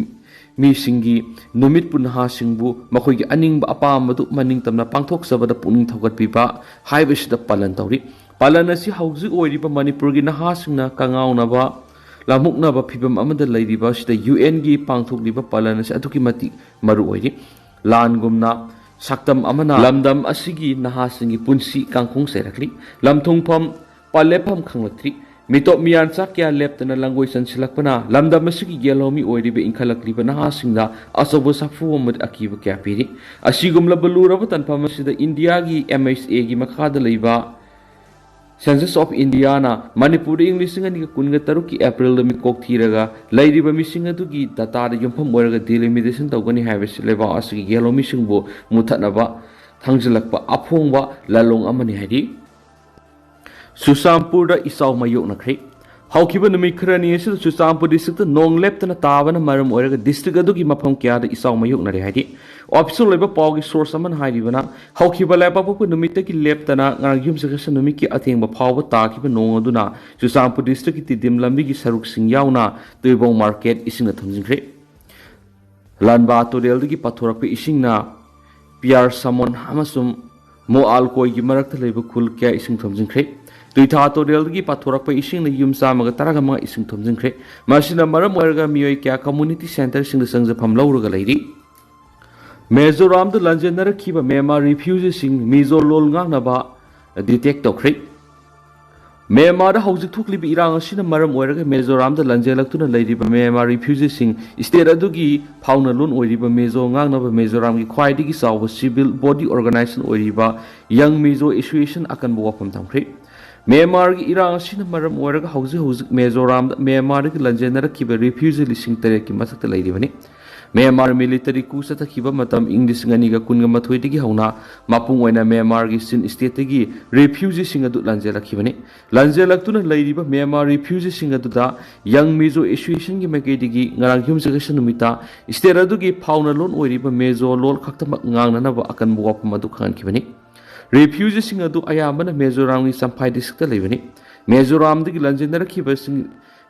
ꯃꯤꯁꯤꯡꯒꯤ ꯅꯨꯃꯤꯠꯄꯨ ꯅꯍꯥꯁꯤꯡꯕꯨ ꯃꯈꯣꯏꯒꯤ ꯑꯅꯤꯡꯕ ꯑꯄꯥꯝꯕꯗꯨ ꯃꯅꯤꯡ ꯇꯝꯅ ꯄꯥꯡꯊꯣꯛꯆꯕꯗ ꯄꯨꯛꯅꯤꯡ ꯊꯧꯒꯠꯄꯤꯕ ꯍꯥꯏꯕꯁꯤꯗ ꯄꯥꯂꯟ ꯇꯧꯔꯤ꯫ ꯄꯥꯂꯟ ꯑꯁꯤ ꯍꯧꯖꯤꯛ ꯑꯣꯏꯔꯤꯕ ꯃꯅꯤꯄꯨꯔꯒꯤ ꯅꯍꯥꯁꯤꯡꯅ ꯀꯉꯥꯎꯅꯕ, ꯂꯥꯃꯨꯛꯅꯕ ꯐꯤꯕꯝ ꯑꯃꯗ ꯂꯩꯔꯤꯕ ꯑꯁꯤꯗ ꯌꯨ ꯑꯦꯟꯒꯤ ꯄꯥꯡꯊꯣꯛꯂꯤꯕ ꯄꯥꯂꯟ ꯑꯁꯤ ꯑꯗꯨꯛꯀꯤ ꯃꯇꯤꯛ ꯃꯔꯨ ꯑꯣꯏꯔꯤ꯫ ꯂꯥꯟꯒꯨꯝꯅ ꯁꯛꯇꯝ ꯑꯃꯅ ꯂꯝꯗꯝ ꯑꯁꯤꯒꯤ ꯅꯍꯥꯁꯤꯡꯒꯤ ꯄꯨꯟꯁꯤ ꯀꯥꯡꯈꯣꯡ ꯆꯩꯔꯛꯂꯤ꯫ ꯂꯝꯊꯨꯡꯐꯝ, ꯄꯥꯂꯦꯞꯐꯝ ꯈꯪꯂꯛꯇ꯭ꯔꯤ꯫ ꯃꯤꯇꯣꯞ ꯃꯤꯌꯥꯟꯆꯥ ꯀꯌꯥ ꯂꯦꯞꯇꯅ ꯂꯪꯒꯣꯏ ꯆꯟꯁꯤꯜꯂꯛꯄꯅ ꯂꯝꯗꯝ ꯑꯁꯤꯒꯤ ꯌꯦꯜꯍꯧꯃꯤ ꯑꯣꯏꯔꯤꯕ ꯏꯟꯈꯠꯂꯛꯂꯤꯕ ꯅꯍꯥꯁꯤꯡꯗ ꯑꯆꯧꯕ ꯁꯥꯐꯨ ꯑꯃꯗꯤ ꯑꯀꯤꯕ ꯀꯌꯥ ꯄꯤꯔꯤ꯫ ꯑꯁꯤꯒꯨꯝꯂꯕ ꯂꯨꯔꯕ ꯇꯥꯟꯐꯝ ꯑꯁꯤꯗ ꯏꯟꯗꯤꯌꯥꯒꯤ ꯑꯦꯝ ꯑꯩꯆ ꯑꯦꯒꯤ ꯃꯈꯥꯗ ꯂꯩꯕ Census of Indiaꯅ ꯃꯅꯤꯄꯨꯔꯗ ꯏꯪ ꯂꯤꯁꯤꯡ ꯑꯅꯤꯒ ꯀꯨꯟꯒ ꯇꯔꯨꯛꯀꯤ ꯑꯦꯄ꯭ꯔꯤꯜꯗ ꯃꯤꯀꯣꯛ ꯊꯤꯔꯒ ꯂꯩꯔꯤꯕ ꯃꯤꯁꯤꯡ ꯑꯗꯨꯒꯤ dataꯗ ꯌꯨꯝꯐꯝ ꯑꯣꯏꯔꯒ delimitation ꯇꯧꯒꯅꯤ ꯍꯥꯏꯕꯁꯤ ꯂꯩꯕꯥꯛ ꯑꯁꯤꯒꯤ ꯌꯦꯜꯍꯧꯃꯤꯁꯤꯡꯕꯨ ꯃꯨꯊꯠꯅꯕ ꯊꯥꯡꯖꯤꯜꯂꯛꯄ ꯑꯐꯣꯡꯕ ꯂꯥꯂꯣꯡ ꯑꯃꯅꯤ ꯍꯥꯏꯔꯤ꯫ ꯆꯨꯔꯆꯥꯟꯄꯨꯔꯗ ꯏꯆꯥꯎ ꯃꯥꯌꯣꯛꯅꯈ꯭ꯔꯦ꯫ ꯍꯧꯈꯤꯕ ꯅꯨꯃꯤꯠ ꯈꯔꯅꯤ ꯑꯁꯤꯗ ꯆꯨꯔꯆꯥꯟꯄꯨꯔ districtꯇ ꯅꯣꯡ ꯂꯦꯞꯇꯅ ꯇꯥꯕꯅ ꯃꯔꯝ ꯑꯣꯏꯔꯒ district ꯑꯗꯨꯒꯤ ꯃꯐꯝ ꯀꯌꯥꯗ ꯏꯆꯥꯎ ꯃꯥꯌꯣꯛꯅꯔꯦ ꯍꯥꯏꯔꯤ꯫ Official ꯑꯣꯏꯕ ꯄꯥꯎꯒꯤ source ꯑꯃꯅ ꯍꯥꯏꯔꯤꯕꯅ, ꯍꯧꯈꯤꯕ ꯂꯩꯕꯥꯛꯄꯣꯛꯄ ꯅꯨꯃꯤꯠꯇꯒꯤ ꯂꯦꯞꯇꯅ ꯉꯔꯥꯡ ꯌꯨꯝꯁꯀꯩꯁ ꯅꯨꯃꯤꯠꯀꯤ ꯑꯊꯦꯡꯕ ꯐꯥꯎꯕ ꯇꯥꯈꯤꯕ ꯅꯣꯡ ꯑꯗꯨꯅ ꯆꯨꯔꯆꯥꯟꯄꯨꯔ districtꯀꯤ ꯇꯤꯗꯤꯝ ꯂꯝꯕꯤꯒꯤ ꯁꯔꯨꯛꯁꯤꯡ ꯌꯥꯎꯅ ꯇꯨꯏꯕꯣꯡ market ꯏꯁꯤꯡꯅ ꯊꯨꯝꯖꯤꯟꯈ꯭ꯔꯦ꯫ ꯂꯥꯟꯕꯥ ꯇꯨꯔꯦꯜꯗꯒꯤ ꯄꯥꯊꯣꯔꯛꯄ ꯏꯁꯤꯡꯅ ꯄꯤꯌꯥꯔ ꯁꯥꯃꯣꯟ ꯑꯃꯁꯨꯡ ꯃꯣꯑꯥꯜꯀꯣꯏꯒꯤ ꯃꯔꯛꯇ ꯂꯩꯕ ꯈꯨꯜ ꯀꯌꯥ ꯏꯁꯤꯡ ꯊꯨꯝꯖꯤꯟꯈ꯭ꯔꯦ꯫ ꯇꯨꯏꯊꯥ ꯇꯨꯔꯦꯜꯗꯒꯤ ꯄꯥꯊꯣꯔꯛꯄ ꯏꯁꯤꯡꯅ ꯌꯨꯝ ꯆꯥꯝꯃꯒ ꯇꯔꯥꯃꯉꯥ ꯏꯁꯤꯡ ꯊꯨꯝꯖꯤꯟꯈ꯭ꯔꯦ꯫ ꯃꯁꯤꯅ ꯃꯔꯝ ꯑꯣꯏꯔꯒ ꯃꯤꯑꯣꯏ ꯀꯌꯥ community centreꯁꯤꯡꯗ ꯆꯪꯖꯐꯝ ꯂꯧꯔꯒ ꯂꯩꯔꯤ꯫ ꯃꯤꯖꯣꯔꯥꯝꯗ ꯂꯥꯟꯖꯦꯟꯅꯔꯛꯈꯤꯕ ꯃ꯭ꯌꯥꯟꯃꯥꯔ refugeeꯁꯤꯡ ꯃꯤꯖꯣ ꯂꯣꯜ ꯉꯥꯡꯅꯕ detect ꯇꯧꯈ꯭ꯔꯦ꯫ ꯃ꯭ꯌꯥꯟꯃꯥꯔꯗ ꯍꯧꯖꯤꯛ ꯊꯣꯛꯂꯤꯕ ꯏꯔꯥꯡ ꯑꯁꯤꯅ ꯃꯔꯝ ꯑꯣꯏꯔꯒ ꯃꯤꯖꯣꯔꯥꯝꯗ ꯂꯥꯟꯖꯦꯜꯂꯛꯇꯨꯅ ꯂꯩꯔꯤꯕ ꯃ꯭ꯌꯥꯟꯃꯥꯔ refugeeꯁꯤꯡ state ꯑꯗꯨꯒꯤ ꯐꯥꯎꯅ ꯂꯣꯟ ꯑꯣꯏꯔꯤꯕ ꯃꯤꯖꯣ ꯉꯥꯡꯅꯕ ꯃꯤꯖꯣꯔꯥꯝꯒꯤ ꯈ꯭ꯋꯥꯏꯗꯒꯤ ꯆꯥꯎꯕ civil body organization ꯑꯣꯏꯔꯤꯕ Young Mizo Association ꯑꯀꯟꯕ ꯋꯥꯐꯝ ꯊꯝꯈ꯭ꯔꯦ꯫ ꯃ꯭ꯌꯥꯟꯃꯥꯔꯒꯤ ꯏꯔꯥꯡ ꯑꯁꯤꯅ ꯃꯔꯝ ꯑꯣꯏꯔꯒ ꯍꯧꯖꯤꯛ ꯍꯧꯖꯤꯛ ꯃꯤꯖꯣꯔꯥꯝꯗ ꯃ꯭ꯌꯥꯟꯃꯥꯔꯗꯒꯤ ꯂꯥꯟꯖꯦꯟꯅꯔꯛꯈꯤꯕ refugee ꯂꯤꯁꯤꯡ ꯇꯔꯦꯠꯀꯤ ꯃꯊꯛꯇ ꯂꯩꯔꯤꯕꯅꯤ꯫ ꯃ꯭ꯌꯥꯟꯃꯥꯔ military coup ꯆꯠꯊꯈꯤꯕ ꯃꯇꯝ ꯏꯪ ꯂꯤꯁꯤꯡ ꯑꯅꯤꯒ ꯀꯨꯟꯒ ꯃꯥꯊꯣꯏꯗꯒꯤ ꯍꯧꯅ ꯃꯄꯨꯡ ꯑꯣꯏꯅ ꯃ꯭ꯌꯥꯟꯃꯥꯔꯒꯤ ꯆꯤꯟ stateꯇꯒꯤ refugeeꯁꯤꯡ ꯑꯗꯨ ꯂꯥꯟꯖꯦꯜꯂꯛꯈꯤꯕꯅꯤ꯫ ꯂꯥꯟꯖꯦꯜꯂꯛꯇꯨꯅ ꯂꯩꯔꯤꯕ ꯃ꯭ꯌꯥꯟꯃꯥꯔ refugeeꯁꯤꯡ ꯑꯗꯨꯗ Young Mizo Associationꯒꯤ ꯃꯥꯏꯀꯩꯗꯒꯤ ꯉꯔꯥꯡ ꯌꯨꯝꯁꯀꯩꯁ ꯅꯨꯃꯤꯠꯇ state ꯑꯗꯨꯒꯤ ꯐꯥꯎꯅ ꯂꯣꯟ ꯑꯣꯏꯔꯤꯕ ꯃꯤꯖꯣ ꯂꯣꯜ ꯈꯛꯇꯃꯛ ꯉꯥꯡꯅꯅꯕ ꯑꯀꯟꯕ ꯋꯥꯐꯝ ꯑꯗꯨ ꯈꯪꯍꯟꯈꯤꯕꯅꯤ꯫ Refugeeꯁꯤꯡ ꯑꯗꯨ ꯑꯌꯥꯝꯕꯅ ꯃꯤꯖꯣꯔꯥꯝꯒꯤ ꯆꯝꯐꯥꯏ districtꯇ ꯂꯩꯕꯅꯤ꯫ ꯃꯤꯖꯣꯔꯥꯝꯗꯒꯤ ꯂꯥꯟꯖꯦꯟꯅꯔꯛꯈꯤꯕꯁꯤꯡ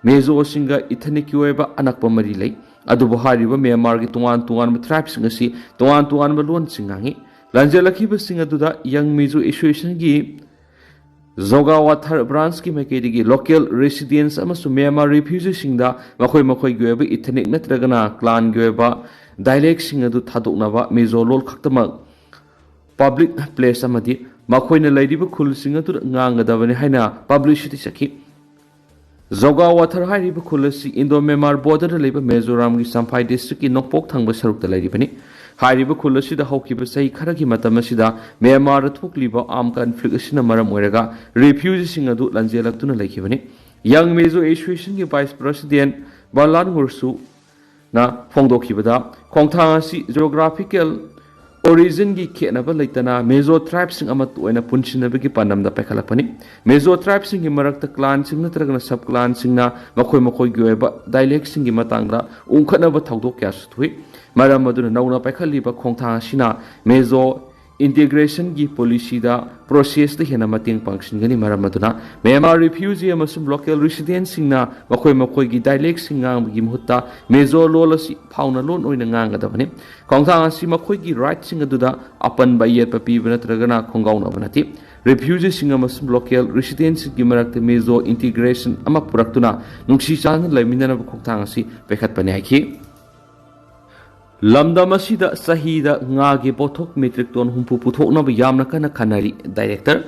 ꯃꯤꯖꯣꯁꯤꯡꯒ ethnicꯀꯤ ꯑꯣꯏꯕ ꯑꯅꯛꯄ ꯃꯔꯤ ꯂꯩ꯫ ꯑꯗꯨꯕꯨ ꯍꯥꯏꯔꯤꯕ ꯃ꯭ꯌꯥꯟꯃꯥꯔꯒꯤ ꯇꯣꯉꯥꯟ ꯇꯣꯉꯥꯟꯕ ꯇ꯭ꯔꯥꯏꯕꯁꯤꯡ ꯑꯁꯤ ꯇꯣꯉꯥꯟ ꯇꯣꯉꯥꯟꯕ ꯂꯣꯟꯁꯤꯡ ꯉꯥꯡꯏ꯫ ꯂꯥꯟꯖꯦꯜꯂꯛꯈꯤꯕꯁꯤꯡ ꯑꯗꯨꯗ ꯌꯪ ꯃꯤꯖꯣ ꯑꯦꯁꯣꯁꯤꯌꯦꯁꯟꯒꯤ ꯖꯣꯒꯥꯋꯥꯊꯔ ꯕ꯭ꯔꯥꯟꯁꯀꯤ ꯃꯥꯏꯀꯩꯗꯒꯤ ꯂꯣꯀꯦꯜ ꯔꯦꯁꯤꯗꯦꯟꯁ ꯑꯃꯁꯨꯡ ꯃ꯭ꯌꯥꯟꯃꯥꯔ ꯔꯤꯐ꯭ꯌꯨꯖꯤꯁꯤꯡꯗ ꯃꯈꯣꯏ ꯃꯈꯣꯏꯒꯤ ꯑꯣꯏꯕ ꯏꯊꯅꯤꯛ ꯅꯠꯇ꯭ꯔꯒꯅ ꯀ꯭ꯂꯥꯟꯒꯤ ꯑꯣꯏꯕ ꯗꯥꯏꯂꯦꯛꯁꯤꯡ ꯑꯗꯨ ꯊꯥꯗꯣꯛꯅꯕ ꯃꯤꯖꯣ ꯂꯣꯜ ꯈꯛꯇꯃꯛ ꯄꯕ꯭ꯂꯤꯛ ꯄ꯭ꯂꯦꯁ ꯑꯃꯗꯤ ꯃꯈꯣꯏꯅ ꯂꯩꯔꯤꯕ ꯈꯨꯜꯁꯤꯡ ꯑꯗꯨꯗ ꯉꯥꯡꯒꯗꯕꯅꯤ ꯍꯥꯏꯅ ꯄꯕ꯭ꯂꯤꯁꯤꯇꯤ ꯆꯠꯈꯤ꯫ ꯖꯣꯒꯥꯋꯥꯊꯔ ꯍꯥꯏꯔꯤꯕ ꯈꯨꯜ ꯑꯁꯤ ꯏꯟꯗꯣ ꯃ꯭ꯌꯥꯟꯃꯥꯔ ꯕꯣꯔꯗꯔꯗ ꯂꯩꯕ ꯃꯤꯖꯣꯔꯥꯝꯒꯤ ꯆꯝꯐꯥꯏ ꯗꯤꯁꯇ꯭ꯔꯤꯛꯀꯤ ꯅꯣꯡꯄꯣꯛ ꯊꯪꯕ ꯁꯔꯨꯛꯇ ꯂꯩꯔꯤꯕꯅꯤ꯫ ꯍꯥꯏꯔꯤꯕ ꯈꯨꯜ ꯑꯁꯤꯗ ꯍꯧꯈꯤꯕ ꯆꯍꯤ ꯈꯔꯒꯤ ꯃꯇꯝ ꯑꯁꯤꯗ ꯃ꯭ꯌꯥꯟꯃꯥꯔꯗ ꯊꯣꯛꯂꯤꯕ ꯑꯥꯔꯝ ꯀꯟꯐ꯭ꯂꯤꯛ ꯑꯁꯤꯅ ꯃꯔꯝ ꯑꯣꯏꯔꯒ ꯔꯤꯐ꯭ꯌꯨꯖꯤꯁꯤꯡ ꯑꯗꯨ ꯂꯥꯟꯖꯦꯜꯂꯛꯇꯨꯅ ꯂꯩꯈꯤꯕꯅꯤ꯫ ꯌꯪ ꯃꯤꯖꯣ ꯑꯦꯁꯣꯁꯤꯌꯦꯁꯟꯒꯤ ꯚꯥꯏꯁ ꯄ꯭ꯔꯁꯤꯗꯦꯟ ꯕꯥꯂꯥꯟ ꯉꯨꯔꯁꯨ ꯅ ꯐꯣꯡꯗꯣꯛꯈꯤꯕꯗ, ꯈꯣꯡꯊꯥꯡ ꯑꯁꯤ ꯖꯤꯑꯣꯒ꯭ꯔꯥꯐꯤꯀꯦꯜ ꯑꯣꯔꯤꯖꯤꯟꯒꯤ ꯈꯦꯠꯅꯕ ꯂꯩꯇꯅ ꯃꯤꯖꯣ ꯇ꯭ꯔꯥꯏꯕꯁꯤꯡ ꯑꯃꯠꯇ ꯑꯣꯏꯅ ꯄꯨꯟꯁꯤꯟꯅꯕꯒꯤ ꯄꯥꯟꯗꯝꯗ ꯄꯥꯏꯈꯠꯂꯛꯄꯅꯤ꯫ ꯃꯤꯖꯣ ꯇ꯭ꯔꯥꯏꯕꯁꯤꯡꯒꯤ ꯃꯔꯛꯇ ꯀ꯭ꯂꯥꯟꯁꯤꯡ ꯅꯠꯇ꯭ꯔꯒꯅ ꯁꯕ ꯀ꯭ꯂꯥꯟꯁꯤꯡꯅ ꯃꯈꯣꯏ ꯃꯈꯣꯏꯒꯤ ꯑꯣꯏꯕ ꯗꯥꯏꯂꯦꯛꯁꯤꯡꯒꯤ ꯃꯇꯥꯡꯗ ꯎꯪꯈꯠꯅꯕ ꯊꯧꯗꯣꯛ ꯀꯌꯥꯁꯨ ꯊꯣꯛꯏ꯫ ꯃꯔꯝ ꯑꯗꯨꯅ ꯅꯧꯅ ꯄꯥꯏꯈꯠꯂꯤꯕ ꯈꯣꯡꯊꯥꯡ ꯑꯁꯤꯅ ꯃꯤꯖꯣ ꯏꯟꯇꯤꯒ꯭ꯔꯦꯁꯟꯒꯤ ꯄꯣꯂꯤꯁꯤꯗ ꯄ꯭ꯔꯣꯁꯦꯁꯇ ꯍꯦꯟꯅ ꯃꯇꯦꯡ ꯄꯥꯡꯁꯤꯟꯒꯅꯤ꯫ ꯃꯔꯝ ꯑꯗꯨꯅ ꯃ꯭ꯌꯥꯟꯃꯥꯔ ꯔꯤꯐ꯭ꯌꯨꯖꯤ ꯑꯃꯁꯨꯡ ꯂꯣꯀꯦꯜ ꯔꯤꯁꯤꯗꯦꯟꯁꯤꯡꯅ ꯃꯈꯣꯏ ꯃꯈꯣꯏꯒꯤ ꯗꯥꯏꯂꯦꯛꯁꯤꯡ ꯉꯥꯡꯕꯒꯤ ꯃꯍꯨꯠꯇ ꯃꯤꯖꯣ ꯂꯣꯜ ꯑꯁꯤ ꯐꯥꯎꯅ ꯂꯣꯟ ꯑꯣꯏꯅ ꯉꯥꯡꯒꯗꯕꯅꯤ꯫ ꯈꯣꯡꯊꯥꯡ ꯑꯁꯤ ꯃꯈꯣꯏꯒꯤ ꯔꯥꯏꯠꯁꯤꯡ ꯑꯗꯨꯗ ꯑꯄꯟꯕ ꯑꯌꯦꯠꯄ ꯄꯤꯕ ꯅꯠꯇ꯭ꯔꯒꯅ ꯈꯣꯡꯒꯥꯎꯅꯕ ꯅꯠꯇꯦ꯫ ꯔꯤꯐ꯭ꯌꯨꯖꯤꯁꯤꯡ ꯑꯃꯁꯨꯡ ꯂꯣꯀꯦꯜ ꯔꯤꯁꯤꯗꯦꯟꯁꯤꯡꯒꯤ ꯃꯔꯛꯇ ꯃꯤꯖꯣ ꯏꯟꯇꯤꯒ꯭ꯔꯦꯁꯟ ꯑꯃ ꯄꯨꯔꯛꯇꯨꯅ ꯅꯨꯡꯁꯤ ꯆꯥꯟꯅꯅ ꯂꯩꯃꯤꯟꯅꯅꯕ ꯈꯣꯡꯊꯥꯡ ꯑꯁꯤ ꯄꯥꯏꯈꯠꯄꯅꯤ ꯍꯥꯏꯈꯤ꯫ ꯂꯝꯗꯝ ꯑꯁꯤꯗ ꯆꯍꯤꯗ ꯉꯥꯒꯤ ꯄꯣꯠꯊꯣꯛ ꯃꯦꯇ꯭ꯔꯤꯛ ꯇꯣꯟ ꯍꯨꯝꯐꯨ ꯄꯨꯊꯣꯛꯅꯕ ꯌꯥꯝꯅ ꯀꯟꯅ ꯈꯟꯅꯔꯤ, ꯗꯥꯏꯔꯦꯛꯇꯔ꯫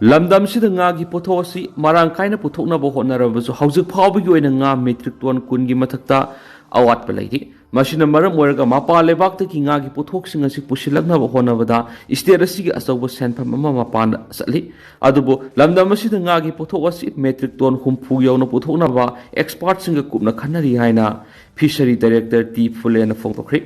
ꯂꯝꯗꯝꯁꯤꯗ ꯉꯥꯒꯤ ꯄꯣꯠꯊꯣꯛ ꯑꯁꯤ ꯃꯔꯥꯡ ꯀꯥꯏꯅ ꯄꯨꯊꯣꯛꯅꯕ ꯍꯣꯠꯅꯔꯕꯁꯨ, ꯍꯧꯖꯤꯛ ꯐꯥꯎꯕꯒꯤ ꯑꯣꯏꯅ ꯉꯥ ꯃꯦꯇ꯭ꯔꯤꯛ ꯇꯣꯟ ꯀꯨꯟꯒꯤ ꯃꯊꯛꯇ ꯑꯋꯥꯠꯄ ꯂꯩꯔꯤ꯫ ꯃꯁꯤꯅ ꯃꯔꯝ ꯑꯣꯏꯔꯒ ꯃꯄꯥꯟ ꯂꯩꯕꯥꯛꯇꯒꯤ ꯉꯥꯒꯤ ꯄꯣꯠꯊꯣꯛꯁꯤꯡ ꯑꯁꯤ ꯄꯨꯁꯤꯜꯂꯛꯅꯕ ꯍꯣꯠꯅꯕꯗ ꯁ꯭ꯇꯦꯠ ꯑꯁꯤꯒꯤ ꯑꯆꯧꯕ ꯁꯦꯟꯐꯝ ꯑꯃ ꯃꯄꯥꯟꯗ ꯆꯠꯂꯤ꯫ ꯑꯗꯨꯕꯨ ꯂꯝꯗꯝ ꯑꯁꯤꯗ ꯉꯥꯒꯤ ꯄꯣꯠꯊꯣꯛ ꯑꯁꯤ ꯃꯦꯇ꯭ꯔꯤꯛ ꯇꯣꯟ ꯍꯨꯝꯐꯨ ꯌꯧꯅ ꯄꯨꯊꯣꯛꯅꯕ ꯑꯦꯛꯁꯄꯥꯔꯠꯁꯤꯡꯒ ꯀꯨꯞꯅ ꯈꯟꯅꯔꯤ ꯍꯥꯏꯅ ꯐꯤꯁꯔꯤ ꯗꯥꯏꯔꯦꯛꯇꯔ ꯇꯤ ꯐꯨꯂꯦꯅ ꯐꯣꯡꯗꯣꯛꯈ꯭ꯔꯤ꯫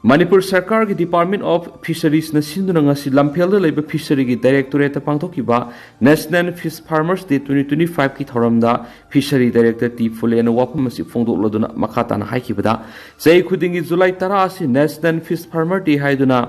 ꯃꯅꯤꯄꯨꯔ ꯁꯔꯀꯥꯔꯒꯤ ꯗꯤꯄꯥꯔꯠꯃꯦꯟ ꯑꯣꯐ ꯐꯤꯁꯔꯤꯁꯅ ꯁꯤꯟꯗꯨꯅ ꯉꯁꯤ ꯂꯝꯐꯦꯜꯗ ꯂꯩꯕ ꯐꯤꯁꯔꯤꯒꯤ ꯗꯥꯏꯔꯦꯛꯇꯣꯔꯦꯠꯇ ꯄꯥꯡꯊꯣꯛꯈꯤꯕ ꯅꯦꯁꯅꯦꯜ ꯐꯤꯁ ꯐꯥꯔꯃꯔꯁ ꯗꯦ ꯇ꯭ꯋꯦꯟꯇꯤ ꯇ꯭ꯋꯦꯟꯇꯤ ꯐꯥꯏꯚꯀꯤ ꯊꯧꯔꯝꯗ ꯐꯤꯁꯔꯤ ꯗꯥꯏꯔꯦꯛꯇꯔ ꯇꯤ ꯐꯨꯂꯦꯅ ꯋꯥꯐꯝ ꯑꯁꯤ ꯐꯣꯡꯗꯣꯛꯂꯗꯨꯅ ꯃꯈꯥ ꯇꯥꯅ ꯍꯥꯏꯈꯤꯕꯗ, ꯆꯍꯤ ꯈꯨꯗꯤꯡꯒꯤ ꯖꯨꯂꯥꯏ ꯇꯔꯥ ꯑꯁꯤ ꯅꯦꯁꯅꯦꯜ ꯐꯤꯁ ꯐꯥꯔꯃꯔ ꯗꯦ ꯍꯥꯏꯗꯨꯅ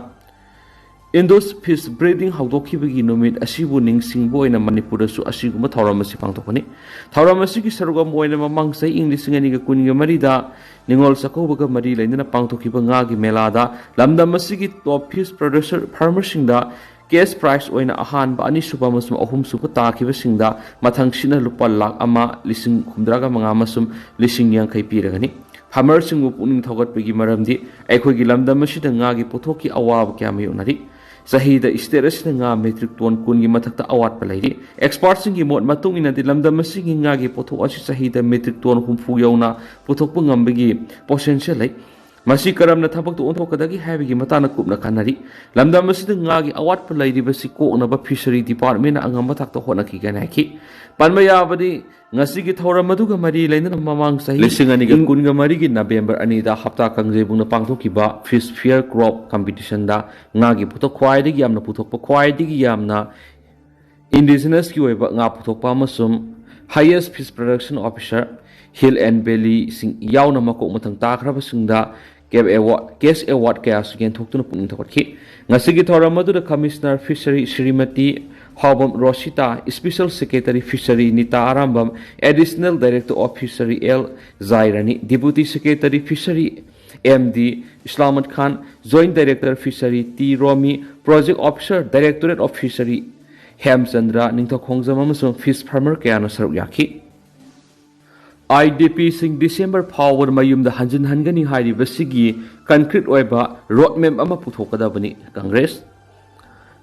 Indus fish breeding ꯍꯧꯗꯣꯛꯈꯤꯕꯒꯤ ꯅꯨꯃꯤꯠ ꯑꯁꯤꯕꯨ ꯅꯤꯡꯁꯤꯡꯕ ꯑꯣꯏꯅ ꯃꯅꯤꯄꯨꯔꯗꯁꯨ ꯑꯁꯤꯒꯨꯝꯕ ꯊꯧꯔꯝ ꯑꯁꯤ ꯄꯥꯡꯊꯣꯛꯄꯅꯤ꯫ ꯊꯧꯔꯝ ꯑꯁꯤꯒꯤ ꯁꯔꯨꯛ ꯑꯃ ꯑꯣꯏꯅ ꯃꯃꯥꯡ ꯆꯍꯤ ꯏꯪ ꯂꯤꯁꯤꯡ ꯑꯅꯤꯒ ꯀꯨꯟꯒ ꯃꯔꯤꯗ ꯅꯤꯉꯣꯜ ꯆꯥꯛꯀꯧꯕꯒ ꯃꯔꯤ ꯂꯩꯅꯅ ꯄꯥꯡꯊꯣꯛꯈꯤꯕ ꯉꯥꯒꯤ ꯃꯦꯂꯥꯗ ꯂꯝꯗꯝ ꯑꯁꯤꯒꯤ top fish producer farmerꯁꯤꯡꯗ cash prize ꯑꯣꯏꯅ ꯑꯍꯥꯟꯕ, ꯑꯅꯤꯁꯨꯕ ꯑꯃꯁꯨꯡ ꯑꯍꯨꯝꯁꯨꯕ ꯇꯥꯈꯤꯕꯁꯤꯡꯗ ꯃꯊꯪꯁꯤꯠꯅ ꯂꯨꯄꯥ ꯂꯥꯈ ꯑꯃ, ꯂꯤꯁꯤꯡ ꯍꯨꯝꯗ꯭ꯔꯥꯒ ꯃꯉꯥ ꯑꯃꯁꯨꯡ ꯂꯤꯁꯤꯡ ꯌꯥꯡꯈꯩ ꯄꯤꯔꯒꯅꯤ꯫ Farmerꯁꯤꯡꯕꯨ ꯄꯨꯛꯅꯤꯡ ꯊꯧꯒꯠꯄꯒꯤ ꯃꯔꯝꯗꯤ ꯑꯩꯈꯣꯏꯒꯤ ꯂꯝꯗꯝ ꯑꯁꯤꯗ ꯉꯥꯒꯤ ꯄꯣꯠꯊꯣꯛꯀꯤ ꯑꯋꯥꯕ ꯀꯌꯥ ꯃꯥꯌꯣꯛꯅꯔꯤ꯫ ꯆꯍꯤꯗ state ꯑꯁꯤꯗ ꯉꯥ metric ton ꯀꯨꯟꯒꯤ ꯃꯊꯛꯇ ꯑꯋꯥꯠꯄ ꯂꯩꯔꯤ꯫ Expertꯁꯤꯡꯒꯤ ꯃꯣꯠ ꯃꯇꯨꯡ ꯏꯟꯅꯗꯤ ꯂꯝꯗꯝ ꯑꯁꯤꯒꯤ ꯉꯥꯒꯤ ꯄꯣꯠꯊꯣꯛ ꯑꯁꯤ ꯆꯍꯤꯗ metric ton ꯍꯨꯝꯐꯨ ꯌꯧꯅ ꯄꯨꯊꯣꯛꯄ ꯉꯝꯕꯒꯤ potential ꯂꯩ꯫ ꯃꯁꯤ ꯀꯔꯝꯅ ꯊꯕꯛꯇ ꯑꯣꯟꯊꯣꯛꯀꯗꯒꯦ ꯍꯥꯏꯕꯒꯤ ꯃꯇꯥꯡꯗ ꯀꯨꯞꯅ ꯈꯟꯅꯔꯤ꯫ ꯂꯝꯗꯝ ꯑꯁꯤꯗ ꯉꯥꯒꯤ ꯑꯋꯥꯠꯄ ꯂꯩꯔꯤꯕꯁꯤ ꯀꯣꯛꯅꯕ Fishery Departmentꯅ ꯑꯉꯝꯕ ꯊꯥꯛꯇ ꯍꯣꯠꯅꯈꯤꯒꯅꯤ ꯍꯥꯏꯈꯤ꯫ ꯄꯟꯕ ꯌꯥꯕꯗꯤ, ꯉꯁꯤꯒꯤ ꯊꯧꯔꯝ ꯑꯗꯨꯒ ꯃꯔꯤ ꯂꯩꯅꯅ ꯃꯃꯥꯡ ꯆꯍꯤ ꯂꯤꯁꯤꯡ ꯑꯅꯤꯒ ꯀꯨꯟꯒ ꯃꯔꯤꯒꯤ November ꯑꯅꯤꯗ ꯍꯞꯇꯥ ꯀꯥꯡꯖꯩꯕꯨꯡꯅ ꯄꯥꯡꯊꯣꯛꯈꯤꯕ Fish Fair Crop Competitionꯗ ꯉꯥꯒꯤ ꯄꯣꯠꯊꯣꯛ ꯈ꯭ꯋꯥꯏꯗꯒꯤ ꯌꯥꯝꯅ ꯄꯨꯊꯣꯛꯄ, ꯈ꯭ꯋꯥꯏꯗꯒꯤ ꯌꯥꯝꯅ Indigenousꯀꯤ ꯑꯣꯏꯕ ꯉꯥ ꯄꯨꯊꯣꯛꯄ ꯑꯃꯁꯨꯡ Highest Fish Production Officer, Hill and Valleyꯁꯤꯡ ꯌꯥꯎꯅ ꯃꯀꯣꯛ ꯃꯊꯪ ꯇꯥꯈ꯭ꯔꯕꯁꯤꯡꯗ cash award, cash award ꯀꯌꯥꯁꯨ ꯌꯦꯟꯊꯣꯛꯇꯨꯅ ꯄꯨꯛꯅꯤꯡ ꯊꯧꯒꯠꯈꯤ꯫ ꯉꯁꯤꯒꯤ ꯊꯧꯔꯝ ꯑꯗꯨꯗ Commissioner Fishery Shrimati Haobam Rosita, Special Secretary Fishery Nita Arambam, Additional Director of Fishery L Jairani, Deputy Secretary Fishery M D Islamat Khan, Joint Director Fishery T Romi, Project Officer, Directorate of Fishery Hemchandra, Ningthoukhongjam ꯑꯃꯁꯨꯡ fish farmer ꯀꯌꯥꯅ ꯁꯔꯨꯛ ꯌꯥꯈꯤ꯫ IDPꯁꯤꯡ December ꯐꯥꯎꯕꯗ ꯃꯌꯨꯝꯗ ꯍꯟꯖꯤꯟꯍꯟꯒꯅꯤ ꯍꯥꯏꯔꯤꯕꯁꯤꯒꯤ concrete ꯑꯣꯏꯕ road map ꯑꯃ ꯄꯨꯊꯣꯛꯀꯗꯕꯅꯤ꯫ Congress꯫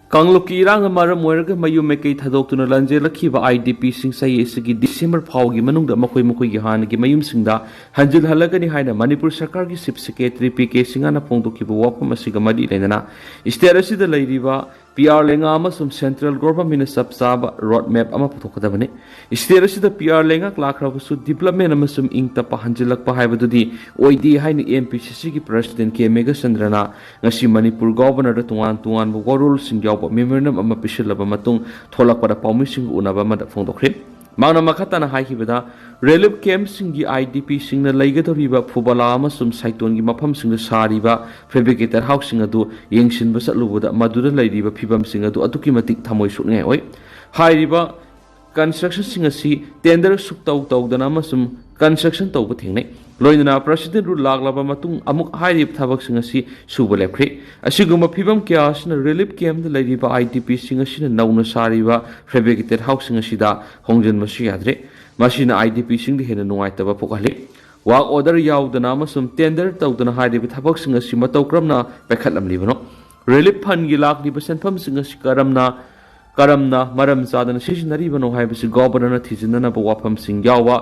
ꯀꯥꯡꯂꯨꯞꯀꯤ ꯏꯔꯥꯡꯅ ꯃꯔꯝ ꯑꯣꯏꯔꯒ ꯃꯌꯨꯝ ꯃꯀꯩ ꯊꯥꯗꯣꯛꯇꯨꯅ ꯂꯥꯟꯖꯦꯜꯂꯛꯈꯤꯕ IDPꯁꯤꯡ ꯆꯍꯤ ꯑꯁꯤꯒꯤ December ꯐꯥꯎꯒꯤ ꯃꯅꯨꯡꯗ ꯃꯈꯣꯏ ꯃꯈꯣꯏꯒꯤ ꯍꯥꯟꯅꯒꯤ ꯃꯌꯨꯝꯁꯤꯡꯗ ꯍꯟꯖꯤꯜꯍꯜꯂꯒꯅꯤ ꯍꯥꯏꯅ ꯃꯅꯤꯄꯨꯔ ꯁꯔꯀꯥꯔꯒꯤ Chief Secretary ꯄꯤ ꯀꯦ ꯁꯤꯡꯍꯅ ꯐꯣꯡꯗꯣꯛꯈꯤꯕ ꯋꯥꯐꯝ ꯑꯁꯤꯒ ꯃꯔꯤ ꯂꯩꯅꯅ state ꯑꯁꯤꯗ ꯂꯩꯔꯤꯕ ꯄꯤ ꯑꯥꯔ ꯂꯩꯉꯥꯛ ꯑꯃꯁꯨꯡ central governmentꯅ ꯆꯞ ꯆꯥꯕ road map ꯑꯃ ꯄꯨꯊꯣꯛꯀꯗꯕꯅꯤ꯫ State ꯑꯁꯤꯗ ꯄꯤ ꯑꯥꯔ ꯂꯩꯉꯥꯛ ꯂꯥꯛꯈ꯭ꯔꯕꯁꯨ development ꯑꯃꯁꯨꯡ ꯏꯪ ꯇꯞꯄ ꯍꯟꯖꯤꯜꯂꯛꯄ ꯍꯥꯏꯕꯗꯨꯗꯤ ꯑꯣꯏꯗꯦ ꯍꯥꯏꯅ ꯑꯦꯝ ꯄꯤ ꯁꯤ ꯁꯤꯒꯤ President ꯀꯦ ꯃꯦꯘꯆꯟꯗ꯭ꯔꯅ ꯉꯁꯤ ꯃꯅꯤꯄꯨꯔ Governorꯗ ꯇꯣꯉꯥꯟ ꯇꯣꯉꯥꯟꯕ ꯋꯥꯔꯣꯜꯁꯤꯡ ꯌꯥꯎꯕ memorandum ꯑꯃ ꯄꯤꯁꯤꯜꯂꯕ ꯃꯇꯨꯡ ꯊꯣꯛꯂꯛꯄꯗ ꯄꯥꯎꯃꯤꯁꯤꯡꯒ ꯎꯅꯕ ꯑꯃꯗ ꯐꯣꯡꯗꯣꯛꯈ꯭ꯔꯦ꯫ ꯃꯍꯥꯛꯅ ꯃꯈꯥ ꯇꯥꯅ ꯍꯥꯏꯈꯤꯕꯗ, ꯔꯤꯂꯤꯐ ꯀꯦꯝꯞꯁꯤꯡꯒꯤ ꯑꯥꯏ ꯗꯤ ꯄꯤꯁꯤꯡꯅ ꯂꯩꯒꯗꯧꯔꯤꯕ ꯐꯨꯕꯂꯥ ꯑꯃꯁꯨꯡ ꯁꯥꯏꯇꯣꯟꯒꯤ ꯃꯐꯝꯁꯤꯡꯗ ꯁꯥꯔꯤꯕ ꯐꯦꯕ꯭ꯔꯤꯀꯦꯇꯦꯠ ꯍꯥꯎꯁꯁꯤꯡ ꯑꯗꯨ ꯌꯦꯡꯁꯤꯟꯕ ꯆꯠꯂꯨꯕꯗ ꯃꯗꯨꯗ ꯂꯩꯔꯤꯕ ꯐꯤꯕꯝꯁꯤꯡ ꯑꯗꯨ ꯑꯗꯨꯛꯀꯤ ꯃꯇꯤꯛ ꯊꯃꯣꯏ ꯁꯣꯛꯅꯤꯡꯉꯥꯏ ꯑꯣꯏ꯫ ꯍꯥꯏꯔꯤꯕ ꯀꯟꯁꯇ꯭ꯔꯛꯁꯟꯁꯤꯡ ꯑꯁꯤ ꯇꯦꯟꯗꯔ ꯁꯨꯛꯇꯧ ꯇꯧꯗꯅ ꯑꯃꯁꯨꯡ ꯀꯟꯁꯇ꯭ꯔꯛꯁꯟ ꯇꯧꯕ ꯊꯦꯡꯅꯩ꯫ ꯂꯣꯏꯅꯅ ꯄ꯭ꯔꯦꯁꯤꯗꯦꯟ ꯔꯨꯜ ꯂꯥꯛꯂꯕ ꯃꯇꯨꯡ ꯑꯃꯨꯛ ꯍꯥꯏꯔꯤꯕ ꯊꯕꯛꯁꯤꯡ ꯑꯁꯤ ꯁꯨꯕ ꯂꯦꯞꯈ꯭ꯔꯦ꯫ ꯑꯁꯤꯒꯨꯝꯕ ꯐꯤꯕꯝ ꯀꯌꯥ ꯑꯁꯤꯅ ꯔꯤꯂꯤꯐ ꯀꯦꯝꯞꯇ ꯂꯩꯔꯤꯕ ꯑꯥꯏ ꯗꯤ ꯄꯤꯁꯤꯡ ꯑꯁꯤꯅ ꯅꯧꯅ ꯁꯥꯔꯤꯕ ꯐꯦꯕ꯭ꯔꯤꯀꯦꯇꯦꯠ ꯍꯥꯎꯁꯁꯤꯡ ꯑꯁꯤꯗ ꯍꯣꯡꯖꯤꯟꯕꯁꯨ ꯌꯥꯗ꯭ꯔꯦ꯫ ꯃꯁꯤꯅ ꯑꯥꯏ ꯗꯤ ꯄꯤꯁꯤꯡꯗ ꯍꯦꯟꯅ ꯅꯨꯡꯉꯥꯏꯇꯕ ꯄꯣꯛꯍꯜꯂꯤ꯫ ꯋꯥꯔꯛ ꯑꯣꯔꯗꯔ ꯌꯥꯎꯗꯅ ꯑꯃꯁꯨꯡ ꯇꯦꯟꯗꯔ ꯇꯧꯗꯅ ꯍꯥꯏꯔꯤꯕ ꯊꯕꯛꯁꯤꯡ ꯑꯁꯤ ꯃꯇꯧ ꯀꯔꯝꯅ ꯄꯥꯏꯈꯠꯂꯝꯂꯤꯕꯅꯣ? ꯔꯤꯂꯤꯐ ꯐꯟꯒꯤ ꯂꯥꯛꯂꯤꯕ ꯁꯦꯟꯐꯝꯁꯤꯡ ꯑꯁꯤ ꯀꯔꯝꯅ, ꯀꯔꯝꯅ ꯃꯔꯝ ꯆꯥꯗꯅ ꯁꯤꯖꯤꯟꯅꯔꯤꯕꯅꯣ ꯍꯥꯏꯕꯁꯤ ꯒꯣꯕꯔꯅꯔꯅ ꯊꯤꯖꯤꯟꯅꯅꯕ ꯋꯥꯐꯝꯁꯤꯡ ꯌꯥꯎꯕ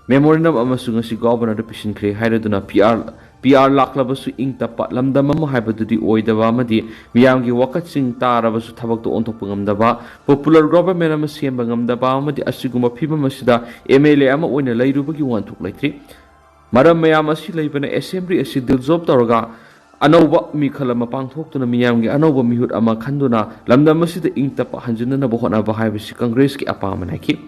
ꯃꯦꯃꯣꯔꯦꯟꯗꯝ ꯑꯃꯁꯨ ꯉꯁꯤ ꯒꯣꯕꯔꯅꯔꯗ ꯄꯤꯁꯤꯟꯈ꯭ꯔꯦ ꯍꯥꯏꯔꯗꯨꯅ ꯄꯤ ꯑꯥꯔ, ꯄꯤ ꯑꯥꯔ ꯂꯥꯛꯂꯕꯁꯨ ꯏꯪ ꯇꯞꯄ ꯂꯝꯗꯝ ꯑꯃ ꯍꯥꯏꯕꯗꯨꯗꯤ ꯑꯣꯏꯗꯕ ꯑꯃꯗꯤ ꯃꯤꯌꯥꯝꯒꯤ ꯋꯥꯀꯠꯁꯤꯡ ꯇꯥꯔꯕꯁꯨ ꯊꯕꯛꯇ ꯑꯣꯟꯊꯣꯛꯄ ꯉꯝꯗꯕ, ꯄꯣꯄꯨꯂꯔ ꯒꯣꯕꯔꯃꯦꯟ ꯑꯃ ꯁꯦꯝꯕ ꯉꯝꯗꯕ ꯑꯃꯗꯤ ꯑꯁꯤꯒꯨꯝꯕ ꯐꯤꯕꯝ ꯑꯁꯤꯗ ꯑꯦꯝ ꯑꯦꯜ ꯑꯦ ꯑꯃ ꯑꯣꯏꯅ ꯂꯩꯔꯨꯕꯒꯤ ꯋꯥꯍꯟꯊꯣꯛ ꯂꯩꯇ꯭ꯔꯤ꯫ ꯃꯔꯝ ꯃꯌꯥꯝ ꯑꯁꯤ ꯂꯩꯕꯅ ꯑꯦꯁꯦꯝꯕ꯭ꯂꯤ ꯑꯁꯤ ꯗꯤꯖꯣꯜꯕ ꯇꯧꯔꯒ ꯑꯅꯧꯕ ꯃꯤꯈꯜ ꯑꯃ ꯄꯥꯡꯊꯣꯛꯇꯨꯅ ꯃꯤꯌꯥꯝꯒꯤ ꯑꯅꯧꯕ ꯃꯤꯍꯨꯠ ꯑꯃ ꯈꯟꯗꯨꯅ ꯂꯝꯗꯝ ꯑꯁꯤꯗ ꯏꯪ ꯇꯞꯄ ꯍꯟꯖꯤꯟꯅꯅꯕ ꯍꯣꯠꯅꯕ ꯍꯥꯏꯕꯁꯤ ꯀꯪꯒ꯭ꯔꯦꯁꯀꯤ ꯑꯄꯥꯝꯕꯅꯤ ꯍꯥꯏꯈꯤ꯫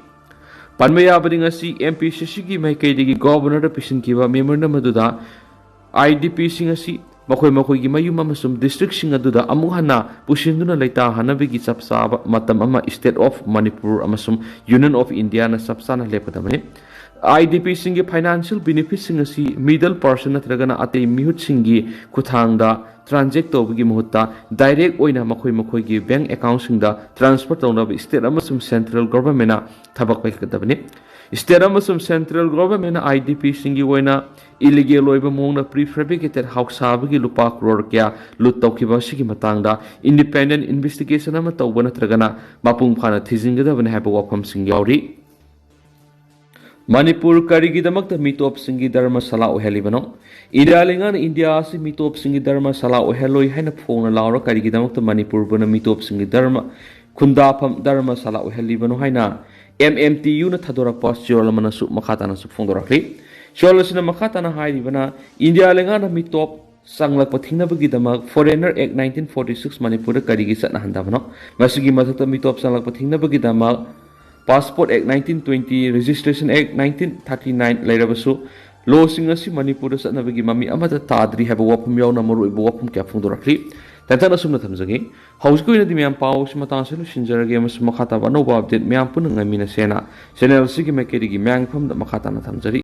ꯄꯟꯕ ꯌꯥꯕꯗꯤ ꯉꯁꯤ ꯑꯦꯝ ꯄꯤ ꯁꯤ ꯁꯤꯒꯤ ꯃꯥꯏꯀꯩꯗꯒꯤ ꯒꯣꯕꯔꯅꯔꯗ ꯄꯤꯁꯤꯟꯈꯤꯕ ꯃꯦꯃꯣꯔꯦꯟꯗꯝ ꯑꯗꯨꯗ ꯑꯥꯏ ꯗꯤ ꯄꯤꯁꯤꯡ ꯑꯁꯤ ꯃꯈꯣꯏ ꯃꯈꯣꯏꯒꯤ ꯃꯌꯨꯝ ꯑꯃꯁꯨꯡ ꯗꯤꯁꯇ꯭ꯔꯤꯛꯁꯤꯡ ꯑꯗꯨꯗ ꯑꯃꯨꯛ ꯍꯟꯅ ꯄꯨꯁꯤꯟꯗꯨꯅ ꯂꯩꯇꯥꯍꯟꯅꯕꯒꯤ ꯆꯞ ꯆꯥꯕ ꯃꯇꯝ ꯑꯃ State of Manipur ꯑꯃꯁꯨꯡ Union of Indiaꯅ ꯆꯞ ꯆꯥꯅ ꯂꯦꯞꯀꯗꯕꯅꯤ꯫ ꯑꯥꯏ ꯗꯤ ꯄꯤꯁꯤꯡꯒꯤ ꯐꯥꯏꯅꯥꯟꯁꯤꯌꯦꯜ ꯕꯦꯅꯤꯐꯤꯠꯁꯤꯡ ꯑꯁꯤ ꯃꯤꯗꯜ ꯄꯔꯁꯟ ꯅꯠꯇ꯭ꯔꯒꯅ ꯑꯇꯩ ꯃꯤꯍꯨꯠꯁꯤꯡꯒꯤ ꯈꯨꯠꯊꯥꯡꯗ ꯇ꯭ꯔꯥꯟꯖꯦꯛ ꯇꯧꯕꯒꯤ ꯃꯍꯨꯠꯇ ꯗꯥꯏꯔꯦꯛ ꯑꯣꯏꯅ ꯃꯈꯣꯏ ꯃꯈꯣꯏꯒꯤ ꯕꯦꯡꯛ ꯑꯦꯀꯥꯎꯟꯁꯤꯡꯗ ꯇ꯭ꯔꯥꯟꯁꯐꯔ ꯇꯧꯅꯕ ꯁ꯭ꯇꯦꯠ ꯑꯃꯁꯨꯡ ꯁꯦꯟꯇ꯭ꯔꯦꯜ ꯒꯣꯚꯔꯟꯃꯦꯟꯠꯅ ꯊꯕꯛ ꯄꯥꯏꯈꯠꯀꯗꯕꯅꯤ꯫ ꯁ꯭ꯇꯦꯠ ꯑꯃꯁꯨꯡ ꯁꯦꯟꯇ꯭ꯔꯦꯜ ꯒꯣꯚꯔꯟꯃꯦꯟꯠꯅ ꯑꯥꯏ ꯗꯤ ꯄꯤꯁꯤꯡꯒꯤ ꯑꯣꯏꯅ ꯏꯂꯤꯒꯦꯜ ꯑꯣꯏꯕ ꯃꯑꯣꯡꯗ ꯄ꯭ꯔꯤ ꯐꯦꯕ꯭ꯔꯤꯀꯦꯇꯦꯠ ꯍꯥꯎꯁ ꯁꯥꯕꯒꯤ ꯂꯨꯄꯥ ꯀ꯭ꯔꯣꯔ ꯀꯌꯥ ꯂꯨꯠ ꯇꯧꯈꯤꯕ ꯑꯁꯤꯒꯤ ꯃꯇꯥꯡꯗ ꯏꯟꯗꯤꯄꯦꯟꯗꯦꯟꯠ ꯏꯟꯚꯦꯁꯇꯤꯒꯦꯁꯟ ꯑꯃ ꯇꯧꯕ ꯅꯠꯇ꯭ꯔꯒꯅ ꯃꯄꯨꯡ ꯐꯥꯅ ꯊꯤꯖꯤꯟꯒꯗꯕꯅꯤ ꯍꯥꯏꯕ ꯋꯥꯐꯝꯁꯤꯡ ꯌꯥꯎꯔꯤ꯫ ꯃꯅꯤꯄꯨꯔ ꯀꯔꯤꯒꯤꯗꯃꯛꯇ ꯃꯤꯇꯣꯞꯁꯤꯡꯒꯤ ꯙꯔꯃꯁꯥꯂꯥ ꯑꯣꯏꯍꯜꯂꯤꯕꯅꯣ? ꯏꯟꯗꯤꯌꯥ ꯂꯩꯉꯥꯛꯅ ꯏꯟꯗꯤꯌꯥ ꯑꯁꯤ ꯃꯤꯇꯣꯞꯁꯤꯡꯒꯤ ꯙꯔꯃꯁꯥꯂꯥ ꯑꯣꯏꯍꯜꯂꯣꯏ ꯍꯥꯏꯅ ꯐꯣꯡꯅ ꯂꯥꯎꯔ ꯀꯔꯤꯒꯤꯗꯃꯛꯇ ꯃꯅꯤꯄꯨꯔꯕꯨꯅ ꯃꯤꯇꯣꯞꯁꯤꯡꯒꯤ ꯙꯔꯃ ꯈꯨꯟꯗꯥꯐꯝ ꯙꯔꯃꯁꯥꯂꯥ ꯑꯣꯏꯍꯜꯂꯤꯕꯅꯣ ꯍꯥꯏꯅ ꯑꯦꯝ ꯑꯦꯝ ꯇꯤ ꯌꯨꯅ ꯊꯥꯗꯣꯔꯛꯄ ꯆꯦꯔꯣꯜ ꯑꯃꯅꯁꯨ ꯃꯈꯥ ꯇꯥꯅꯁꯨ ꯐꯣꯡꯗꯣꯔꯛꯂꯤ꯫ ꯆꯦꯔꯣꯜ ꯑꯁꯤꯅ ꯃꯈꯥ ꯇꯥꯅ ꯍꯥꯏꯔꯤꯕꯅ, ꯏꯟꯗꯤꯌꯥ ꯂꯩꯉꯥꯛꯅ ꯃꯤꯇꯣꯞ ꯆꯪꯂꯛꯄ ꯊꯤꯡꯅꯕꯒꯤꯗꯃꯛ Foreigner Act nineteen forty six ꯃꯅꯤꯄꯨꯔꯗ ꯀꯔꯤꯒꯤ ꯆꯠꯅꯍꯟꯗꯕꯅꯣ? ꯃꯁꯤꯒꯤ ꯃꯊꯛꯇ ꯃꯤꯇꯣꯞ ꯆꯪꯂꯛꯄ ꯊꯤꯡꯅꯕꯒꯤꯗꯃꯛ Passport Act nineteen twenty, Registration Act nineteen thirty nine ꯂꯩꯔꯕꯁꯨ, ꯂꯣꯁꯤꯡ ꯑꯁꯤ ꯃꯅꯤꯄꯨꯔꯗ ꯆꯠꯅꯕꯒꯤ ꯃꯃꯤ ꯑꯃꯠꯇ ꯇꯥꯗ꯭ꯔꯤ ꯍꯥꯏꯕ ꯋꯥꯐꯝ ꯌꯥꯎꯅ ꯃꯔꯨꯑꯣꯏꯕ ꯋꯥꯐꯝ ꯀꯌꯥ ꯐꯣꯡꯗꯣꯔꯛꯂꯤ꯫ ꯇꯦꯟꯇꯛꯅ ꯑꯁꯨꯝꯅ ꯊꯝꯖꯒꯦ꯫ ꯍꯧꯖꯤꯛꯀꯤ ꯑꯣꯏꯅꯗꯤ ꯃꯌꯥꯝ ꯄꯥꯎ ꯑꯁꯤ ꯃꯇꯥꯡ ꯑꯁꯤꯗ ꯂꯣꯏꯁꯤꯟꯖꯔꯒꯦ, ꯑꯃꯁꯨꯡ ꯃꯈꯥ ꯇꯥꯕ ꯑꯅꯧꯕ update ꯃꯌꯥꯝ ꯄꯨꯟꯅ ꯉꯥꯏꯃꯤꯟꯅꯁꯦꯅ channel ꯑꯁꯤꯒꯤ ꯃꯥꯏꯀꯩꯗꯒꯤ ꯃꯌꯥꯝꯒꯤ ꯃꯐꯝꯗ ꯃꯈꯥ ꯇꯥꯅ ꯊꯝꯖꯔꯤ꯫